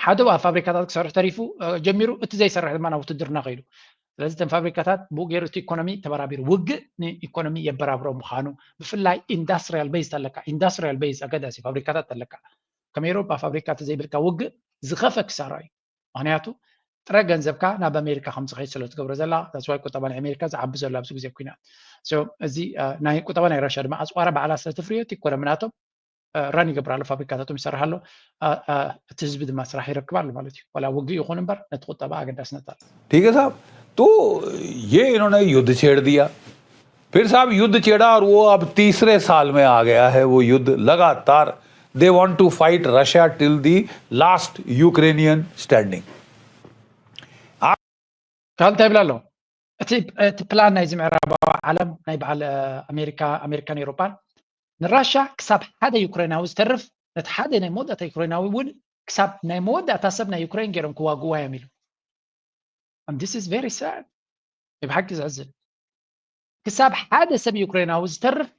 ሓደ ኣብ ፋብሪካታት ክሰርሕ ተሪፉ ጀሚሩ እቲ ዘይሰርሕ ድማ ናብ ውትድርና ከይዱ። ስለዚ እተን ፋብሪካታት ብኡ ገይሩ እቲ ኢኮኖሚ ተበራቢሩ። ውግእ ንኢኮኖሚ የበራብሮ ምዃኑ ብፍላይ ኢንዳስትሪያል ቤዝ ኣለካ ኢንዳስትሪያል ቤዝ ኣገዳሲ ፋብሪካታት ኣለካ ከም ኤሮፓ ፋብሪካ ተዘይብልካ ውግእ ዝኸፈ ክሳራ እዩ። ምክንያቱ ጥረ ገንዘብካ ናብ ኣሜሪካ ከም ዝኸይድ ስለ ትገብሮ ዘላ that's why ቁጠባ ናይ ኣሜሪካ ዝዓቢ ዘሎ ኣብዚ ግዜ ኩናት። እዚ ናይ ቁጠባ ናይ ራሻ ድማ ኣፅዋራ ባዕላ ስለ ትፍርዮ እቲ ኢኮኖሚ ናቶም ራን ይገብር ኣሎ ፋብሪካታቶም ይሰርሕ ኣሎ። እቲ ህዝቢ ድማ ስራሕ ይረክብ ኣሎ ማለት እዩ። ዋላ ውግእ ይኹን እምበር ነቲ ቁጠባ ኣገዳስነት ኣሎ። ठीक है साहब, तो ये इन्होंने युद्ध छेड़ दिया। फिर साहब युद्ध छेड़ा और वो अब तीसरे साल में आ गया है वो युद्ध लगातार। They want to fight Russia till the last Ukrainian standing. ካብ እንታይ ይብላ ኣሎ እቲ እቲ ፕላን ናይዚ ምዕራባዊ ዓለም ናይ በዓል ኣሜሪካ ኣሜሪካን ኤሮፓን ንራሻ ክሳብ ሓደ ዩክሬናዊ ዝተርፍ ነቲ ሓደ ናይ መወዳእታ ዩክሬናዊ እውን ክሳብ ናይ መወዳእታ ሰብ ናይ ዩክሬን ገይሮም ክዋግዋ እዮም ኢሉ። This is very sad። ናይ ብሓቂ ዘሕዝን። ክሳብ ሓደ ሰብ ዩክሬናዊ ዝተርፍ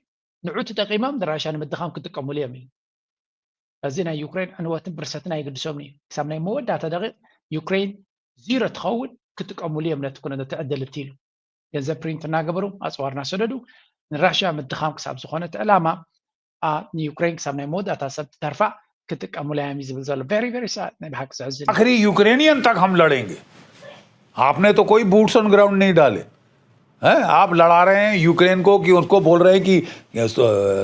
ንዑ ተጠቂሞም ንራሻ ንምድኻም ክጥቀሙሉ እዮም ኢሉ። እዚ ናይ ዩክሬን ዕንወትን ብርሰትን ኣይግድሶምን እዩ። ክሳብ ናይ መወዳእታ ደቂቕ ዩክሬን ዚሮ ትኸውን ክጥቀሙሉ እዮም ነቲ ኩነ ነቲ ዕድል እቲ ኢሉ። ገንዘብ ፕሪንት እናገበሩ ኣፅዋር እናሰደዱ ንራሽያ ምድኻም ክሳብ ዝኾነ እቲ ዕላማ ንዩክሬን ክሳብ ናይ መወዳእታ ሰብ ትተርፋ ክጥቀሙላ እዮም እዩ ዝብል ዘሎ። Very very sad። ናይ ብሓቂ ዘሕዝን እዩ። आखिरी यूक्रेनियन तक हम लड़ेंगे। आपने तो कोई बूट्स ऑन ग्राउंड नहीं डाले हैं। आप लड़ा रहे हैं यूक्रेन को कि उनको बोल रहे हैं कि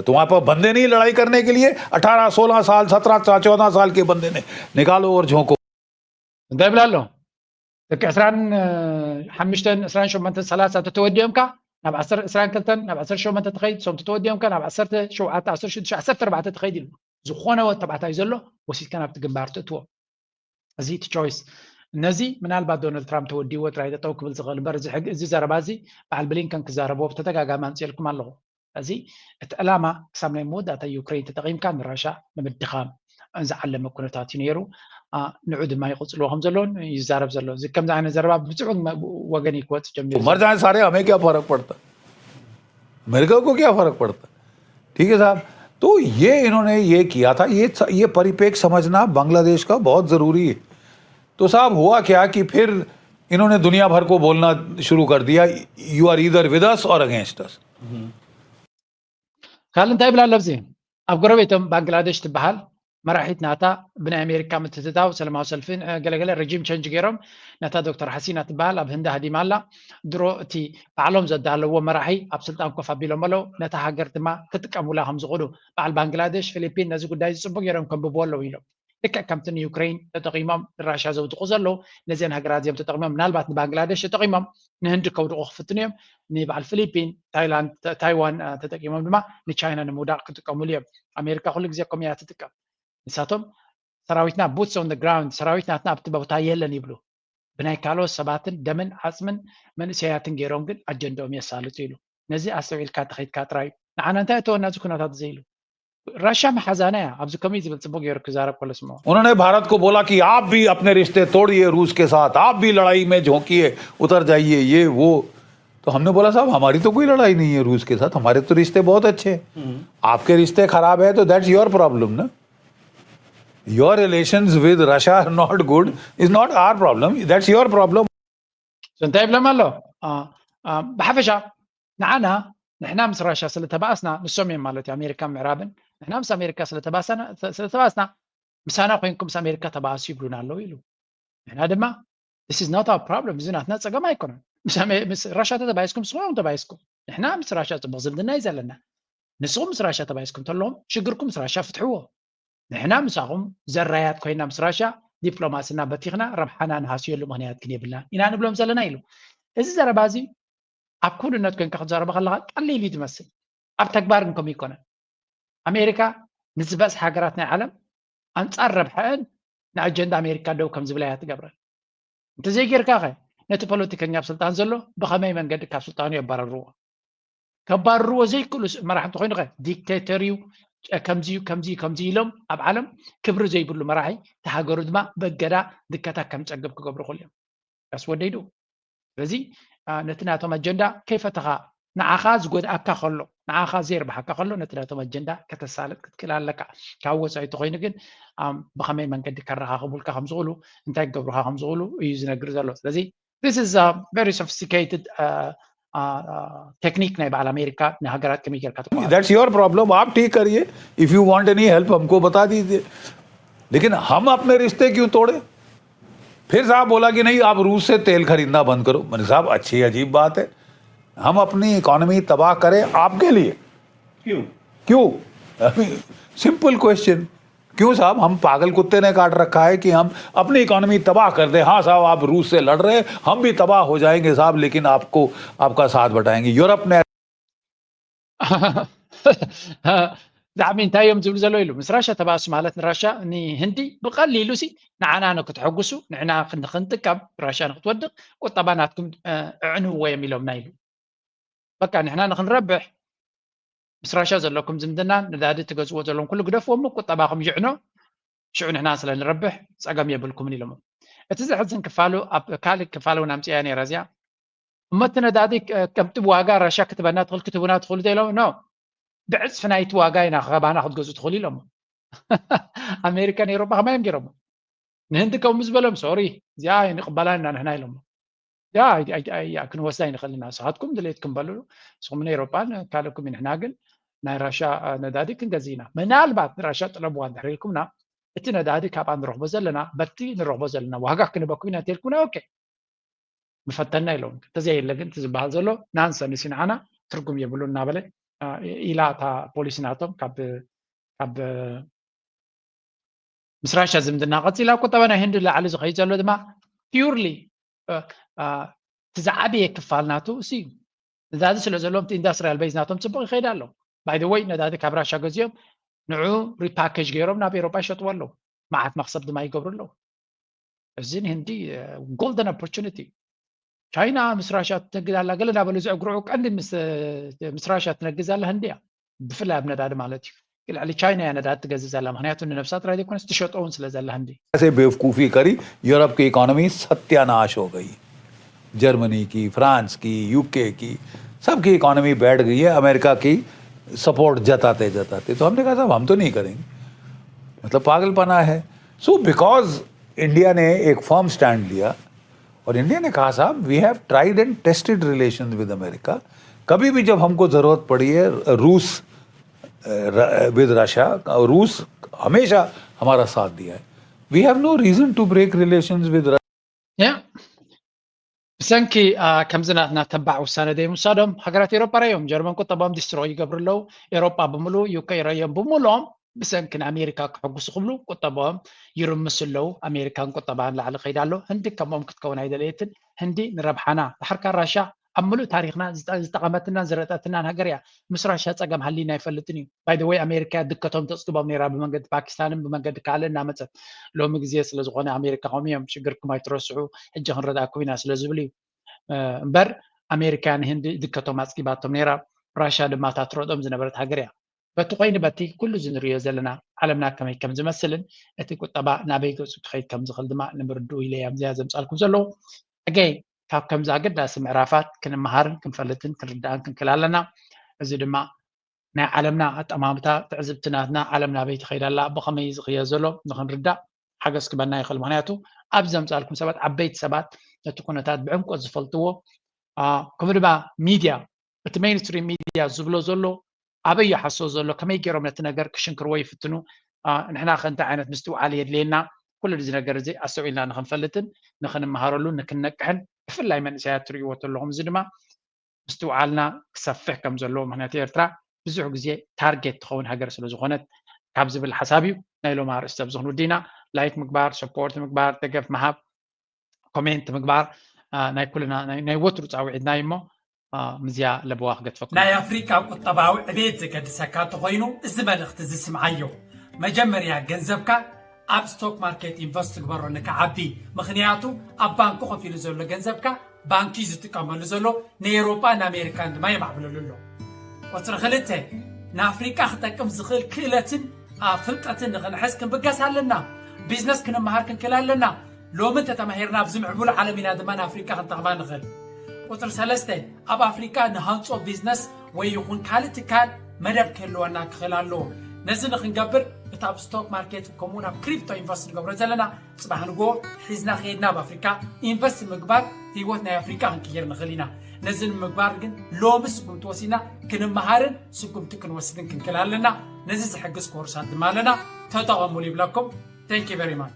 तुम्हारे पास बंदे नहीं लड़ाई करने के लिए। अठारह सोलह साल सत्रह चौदह साल के बंदे ने निकालो और झोंको। እንታይ ይብላ ኣሎ? ደቂ ዕስራን ሓሙሽተን ዕስራን ሸሞንተን ሰላሳ ተተወዲኦምካ ናብ ዓሰርተ ዕስራን ክልተን ናብ ዓሰርተ ሸሞንተ ትኸይድ ሶም ተተወዲኦምካ ናብ ዓሰርተ ሸውዓተ ዓሰርተ ሽዱሽተ ዓሰርተ ኣርባዕተ ትኸይድ ኢሉ ዝኾነ ወተባዕታይ ዘሎ ወሲድካ ናብቲ ግንባር ትእትዎ። እዚ እቲ ቾይስ ነዚ ምናልባት ዶናልድ ትራምፕ ተወዲዎ ጥራይ ጠጠው ክብል ዝኽእል እምበር እዚ ሕግ እዚ ዘረባ እዚ በዓል ብሊንከን ክዛረብዎ ብተደጋጋሚ ኣምፅኤልኩም ኣለኹ። እዚ እቲ ዕላማ ክሳብ ናይ መወዳእታ ዩክሬን ተጠቒምካ ንራሻ ንምድኻም ዝዓለመ ኩነታት እዩ ነይሩ። ንዑ ድማ ይቕፅልዎ ከም ዘለውን ይዛረብ ዘሎ። እዚ ከምዚ ዓይነት ዘረባ ብብዙሕ ወገን እዩ ክወፅእ ጀሚሩ ዘሎ። मर जाए सारे, हमें क्या फर्क पड़ता? अमेरिका को क्या फर्क पड़ता? ठीक है साहब, तो ये इन्होंने ये किया था। ये ये परिप्रेक्ष्य समझना बांग्लादेश का बहुत जरूरी है। तो साहब हुआ क्या कि फिर इन्होंने दुनिया भर को बोलना शुरू कर दिया, you are either with us or against us। ካልእ እንታይ ይብል ኣሎ ኣብዚ ኣብ ጎረቤቶም ባንግላደሽ ትበሃል መራሒት ናታ ብናይ ኣሜሪካ ምትትታው ሰለማዊ ሰልፊ ገለገለ ረጂም ቸንጅ ገይሮም ነታ ዶክተር ሓሲና ትበሃል ኣብ ህንዲ ሃዲማ ኣላ። ድሮ እቲ ባዕሎም ዘዳለዎ መራሒ ኣብ ስልጣን ኮፍ ኣቢሎም ኣለዉ። ነታ ሃገር ድማ ክጥቀሙላ ከም ዝኽእሉ በዓል ባንግላደሽ ፊሊፒን ነዚ ጉዳይ ዝፅቡቅ ገይሮም ከንብብዎ ኣለዉ ኢሎም። ልክዕ ከምቲ ንዩክሬን ተጠቒሞም ንራሽያ ዘውድቑ ዘለዉ ነዚአን ሃገራት እዚኦም ተጠቒሞም ምናልባት ንባንግላደሽ ተጠቒሞም ንህንዲ ከውድቑ ክፍትኑ እዮም። ንበዓል ፊሊፒን ታይላንድ ታይዋን ተጠቂሞም ድማ ንቻይና ንምውዳቕ ክጥቀሙሉ እዮም። ኣሜሪካ ኩሉ ግዜ ከምኡ እያ ትጥቀም። ንሳቶም ሰራዊትና boots on the ground፣ ሰራዊት ናትና ኣብቲ ቦታ የለን ይብሉ። ብናይ ካልኦት ሰባትን ደምን ዓፅምን መንእሰያትን ገይሮም ግን ኣጀንዳኦም የሳልጡ ኢሉ። ነዚ ኣስተውዒልካ ተኸይድካ ጥራይ እዩ። ንዓና እንታይ እተወና እዚ ኩነታት እዚ ኢሉ። ራሻ መሓዛና እያ። ኣብዚ ከመይ ዝብል ፅቡቅ ገይሩ ክዛረብ ከሎ ስምዖ። उन्होंने भारत को बोला कि आप भी अपने रिश्ते तोड़िए रूस के साथ, आप भी लड़ाई में झोंकिए, उतर जाइए, ये वो। तो हमने बोला, साहब, हमारी तो कोई लड़ाई नहीं है रूस के साथ, हमारे तो रिश्ते बहुत अच्छे हैं। आपके रिश्ते खराब है तो that's your problem ना। Your relations with Russia are not good, is not our problem, that's your problem. So እንታይ ይብሎም ኣሎ? አ፣ አ፣ ብሓፈሻ ንዓና፣ ንሕና ምስ ራሻ ስለተባኣስና፣ ንሶም እዮም ማለት እዩ፣ ኣሜሪካን ምዕራብን፣ ንሕና ምስ ኣሜሪካ ስለተባኣስና፣ ስለተባኣስና ምሳና ኮይንኩም ምስ ኣሜሪካ ተባኣሱ ይብሉና ኣለዉ ኢሉ። ንሕና ድማ this is not our problem፣ እዚ ናትና ፀገም ኣይኮነን። ምስ ኣሜ- ምስ ራሻ ተተባይስኩም ንስኹም ተባይስኩም፣ ንሕና ምስ ራሻ ፅቡቅ ዝምድና እዩ ዘለና። ንስኹም ምስ ራሻ ተባይስኩም ተለኹም ሽግርኩም ምስ ራሻ ፍትሕዎ። ንሕና ምሳኹም ዘራያት ኮይና ምስ ራሻ ዲፕሎማስና በቲኽና ረብሓና ንሃስየሉ ምኽንያት ግን የብልናን ኢና ንብሎም ዘለና ኢሉ። እዚ ዘረባ እዚ ኣብ ክውንነት ኮይንካ ክትዛረቦ ከለኻ ቀሊል እዩ ዝመስል። ኣብ ተግባር ግን ከምኡ ኣይኮነን። ኣሜሪካ ንዝበዝሓ ሃገራት ናይ ዓለም ኣንጻር ረብሐአን ንኣጀንዳ ኣሜሪካ ደው ከም ዝብላ እያ ትገብረን። እንተዘይጌርካ ኸ ነቲ ፖለቲከኛ ኣብ ስልጣን ዘሎ ብኸመይ መንገዲ ካብ ስልጣኑ የባረርዎ? ከባርርዎ ዘይክእሉ ስ- መራሒ እንተኮይኑ ከ ዲክቴተር እዩ፣ ጨ- ከምዚ እዩ፣ ከምዚ እዩ፣ ከምዚ እዩ ኢሎም ኣብ ዓለም ክብሪ ዘይብሉ መራሒ፣ እቲ ሃገሩ ድማ በገዳ ድከታ ከም ጸግብ ክገብሩ ይኽእሉ እዮም። That's what they do። ስለዚ አ፣ ነቲ ናቶም ኣጀንዳ ከይፈተኻ ንዓኻ ዝጎድኣካ ከሎ፣ ንዓኻ ዘይርብሓካ ከሎ ነቲ ናቶም ኣጀንዳ ከተሳልጥ ክትክእል ኣለካ። ካብ ወፃኢ ተኮይኑ ግን ኣም፣ ብኸመይ መንገዲ ከረኻኽቡልካ ከም ዝኽእሉ፣ እንታይ ክገብሩካ ከም ዝኽእሉ እዩ ዝነግር ዘሎ። ስለዚ this is a very sophisticated uh, uh, uh, technique ናይ በዓል ኣሜሪካ ንሃገራት ከመይ ጌርካ ትቆ That's your problem, आप ठीक करिए। If you want any help हमको बता दीजिए। लेकिन हम अपने रिश्ते क्यों तोड़े? फिर साहब बोला कि नहीं, आप रूस से तेल खरीदना बंद करो। मैंने, साहब, अच्छी अजीब बात है, हम अपनी इकोनॉमी तबाह करें आपके लिए? क्यों? क्यों? Simple question. क्यों साहब, हम पागल कुत्ते ने काट रखा है कि हम अपनी इकोनॉमी तबाह कर दें? हाँ साहब, आप रूस से लड़ रहे हैं, हम भी तबाह हो जाएंगे साहब, लेकिन आपको, आपका साथ बटाएंगे। यूरोप ने ብጣዕሚ እንታይ እዮም ዝብሉ ዘለዉ ኢሉ ምስ ራሻ ተባእሱ ማለት ንራሻ ንህንዲ ብቐሊሉ ሲ ንዓና ንክትሐጉሱ ንዕና ንክንጥቀም ራሻ ንክትወድቕ ቁጠባ ናትኩም እ፣ እዕንዎ እዮም ኢሎምና ኢሉ። በቃ ንሕና ንክንረብሕ ምስ ራሻ ዘለኩም ዝምድና ነዳዲ ትገዝዎ ዘለኩም ኩሉ ግደፍዎ እሞ ቁጠባኹም ይዕኖ ሽዑ ንሕና ስለ ንረብሕ ጸገም የብልኩምን ኢሎም። እቲ ዘሕዝን ክፋሉ ኣብ ካልእ ክፋል እውን ኣምፅያ ነይራ እዚኣ እሞ እቲ ነዳዲ ክ- ከምቲ ዋጋ ራሻ ክትበና ትኽእል ክትቡና ትኽእሉ ኢሎም ኖ ብዕፅፊ ናይቲ ዋጋ ኢና ከባና ክትገዝኡ ትኽእሉ ኢሎም። ኣሜሪካን ኤሮጳ ከማይ እዮም ገይሮሞ። ንህንዲ ከምኡ ዝበሎም ሶሪ እዚኣ ኣይንቕበላን ኢና ንሕና ኢሎም። ያ ኣይ- ኣይ- ኣይ- ያ ክንወስዳ ኣይንኽእል ኢና። ንስኻትኩም ድሌትኩም በሉ። ንስኹም ንኤሮጳን ካልእኩም እዩ። ንሕና ግን ናይ ራሻ አ፣ ነዳዲ ክንገዝእ ኢና። ምናልባት ንራሻ ጥለብዋ እንድሕር ኢልኩምና እቲ ነዳዲ ካብኣ ንረኽቦ ዘለና በቲ ንረኽቦ ዘለና ዋጋ ክንበኩም ኢና እንተልኩምና ኦኬ ምፈተና ኢሎም። እንተዘየለ ግን እቲ ዝበሃል ዘሎ ናንሰንስ እዩ ንዓና ትርጉም የብሉ እናበለ አ፣ ኢላ እታ ፖሊሲ ናቶም ካብ ካብ ምስ ራሻ ዝምድና ቀፂላ ቁጠባ ናይ ህንዲ ላዕሊ ዝኸይድ ዘሎ ድማ ፒውርሊ እቲ ዝዓበየ ክፋል ናቱ እሱ እዩ። ነዳዲ ስለ ዘለዎም እቲ ኢንዳስትሪያል ቤዝ ናቶም ፅቡቅ ይኸይድ ኣሎ። ባይ ወይ ነዳዲ ካብ ራሻ ገዚኦም ንዑ ሪፓኬጅ ገይሮም ናብ ኤሮጳ ይሸጥዎ ኣለዉ። መዓት መክሰብ ድማ ይገብሩ ኣለዉ። እዚ ንህንዲ ጎልደን ኦፖርቹኒቲ። ቻይና ምስ ራሻ ትነግድ ኣላ ገለ እናበሉ ዘዕግርዑ ቀንዲ ምስ ምስ ራሻ ትነግድ ዘላ ህንዲ እያ። ብፍላይ ኣብ ነዳዲ ማለት እዩ። ልዕሊ ቻይና እያ ነዳዲ ትገዝእ ዘላ ምክንያቱ ንነብሳ ጥራይ ዘይኮነስ ትሸጦ እውን ስለ ዘላ ህንዲ። ऐसे बेवकूफ़ी करी, यूरोप की इकोनॉमी सत्यानाश हो गई। जर्मनी की, फ्रांस की, यूके की, सबकी इकोनॉमी बैठ गई है अमेरिका की सपोर्ट जताते जताते। तो हमने कहा, साहब, हम तो नहीं करेंगे, मतलब पागलपना है। सो बिकॉज इंडिया ने एक फर्म स्टैंड लिया और इंडिया ने कहा, साहब, we have tried and tested relation with America। कभी भी जब हमको ज़रूरत पड़ी है रूस विद रशिया, रूस हमेशा हमारा साथ दिया है। We have no reason to break relations with Russia। ያ ብሰንኪ አ፣ ከምዚ ናትና ተባዕ ውሳነ ደይ ምውሳዶም ሃገራት ኤሮጳ ረዮም ጀርመን ቁጠባኦም ዲስትሮይ ይገብሩ ኣለዉ። ኤሮጳ ብምሉእ ዩኬ ረዮም ብምሉኦም ብሰንኪ ንኣሜሪካ ክሕጉሱ ክብሉ ቁጠባኦም ይርምሱ ኣለዉ። ኣሜሪካን ቁጠባን ላዕሊ ከይዳ ኣሎ። ህንዲ ከምኦም ክትከውን ኣይደለየትን። ህንዲ ንረብሓና ድሓርካ ራሻ ኣብ ምሉእ ታሪኽና ዝጠቐመትናን ዝረጠትናን ሃገር እያ። ምስ ራሻ ፀገም ሃሊና ኣይፈልጥን እዩ። ባይ ወይ ኣሜሪካ ድከቶም ተፅግቦም ነይራ ብመንገዲ ፓኪስታንን ብመንገዲ ካልእ እናመፀት። ሎሚ ግዜ ስለዝኾነ ኣሜሪካ ከምኡ እዮም ሽግርኩም ኣይትረስዑ ሕጂ ክንረዳእኩም ኢና ስለዝብል እዩ። እምበር ኣሜሪካ ንህንዲ ድከቶም ኣፅጊባቶም ነይራ። ራሻ ድማ እታ ትረጦም ዝነበረት ሃገር እያ። በቲ ኮይኑ በቲ ኩሉ እዚ ንሪኦ ዘለና ዓለምና ከመይ ከም ዝመስልን እቲ ቁጠባ ናበይ ገፁ ክኸይድ ከም ዝኽእል ድማ ንምርድኡ ኢለ እያ እዚኣ ዘምፃልኩም ዘለዉ። ሕገይ ካብ ከምዚ ኣገዳሲ ምዕራፋት ክንመሃርን ክንፈልጥን ክንርዳእን ክንክል ኣለና። እዚ ድማ ናይ ዓለምና ኣጠማምታ ትዕዝብቲ ናትና ዓለም ናበይ ትኸይድ ኣላ ብኸመይ ዝኽየ ዘሎ ንኽንርዳእ ሓገዝ ክበና ይኽእል። ምክንያቱ ኣብ ዘምፃልኩም ሰባት ዓበይቲ ሰባት ነቲ ኩነታት ብዕምቆት ዝፈልጥዎ ከምኡ ድማ ሚድያ እቲ ሜይንስትሪም ሚድያ ዝብሎ ዘሎ ኣበይ ይሓሶ ዘሎ ከመይ ገይሮም ነቲ ነገር ክሽንክርዎ ይፍትኑ ንሕና ከ እንታይ ዓይነት ምስትውዓል የድልየና ኩሉ እዚ ነገር እዚ ኣስተውዒልና ንክንፈልጥን ንክንመሃረሉ ንክንነቅሕን ብፍላይ መንእሰያት ትርእይዎ ተለኹም እዚ ድማ ምስትውዓልና ክሰፍሕ ከም ዘለዎ ምክንያቱ ኤርትራ ብዙሕ ግዜ ታርጌት ትኸውን ሃገር ስለ ዝኾነት ካብ ዝብል ሓሳብ እዩ ናይ ሎም ኣርእስቲ ኣብዚ ክንውድኢና ላይክ ምግባር ሰፖርት ምግባር ደገፍ ምሃብ ኮሜንት ምግባር ናይ ኩልና ናይ ወትሩ ፃውዒትና እዩ እሞ ምዝያ ለበዋ ክገድፈኩም ናይ ኣፍሪቃ ቁጠባዊ ዕቤት ዘገድሰካ እንተኾይኑ እዚ መልእኽቲ እዚ ስምዓዮ መጀመርያ ገንዘብካ ኣብ ስቶክ ማርኬት ኢንቨስት ትግበሮ ንክዓቢ ምኽንያቱ ኣብ ባንኪ ኮፍ ኢሉ ዘሎ ገንዘብካ ባንኪ ዝጥቀመሉ ዘሎ ንኤሮጳ ንኣሜሪካን ድማ የማዕብለሉ ኣሎ ቁፅሪ ክልተ ንኣፍሪቃ ክጠቅም ዝኽእል ክእለትን ፍልጠትን ንኽንሕዝ ክንብገስ ኣለና ቢዝነስ ክንመሃር ክንክእል ኣለና ሎሚ እንተተማሂርና ኣብዚ ምዕቡል ዓለም ኢና ድማ ንኣፍሪቃ ክንጠቕማ ንኽእል ቁፅሪ ሰለስተ ኣብ ኣፍሪቃ ንሃንፆ ቢዝነስ ወይ ይኹን ካልእ ትካል መደብ ክህልወና ክኽእል ኣለዎ ነዚ ንክንገብር እቲ ኣብ ስቶክ ማርኬት ከምኡውን ኣብ ክሪፕቶ ኢንቨስት ንገብሮ ዘለና ፅባሕ ንጎ ሒዝና ከይድና ኣብ ኣፍሪካ ኢንቨስት ምግባር ህይወት ናይ ኣፍሪካ ክንቅይር ንኽእል ኢና ነዚ ንምግባር ግን ሎሚ ስጉምቲ ወሲድና ክንመሃርን ስጉምቲ ክንወስድን ክንክእል ኣለና ነዚ ዝሕግዝ ኮርሳት ድማ ኣለና ተጠቐሙሉ ይብለኩም thank you very much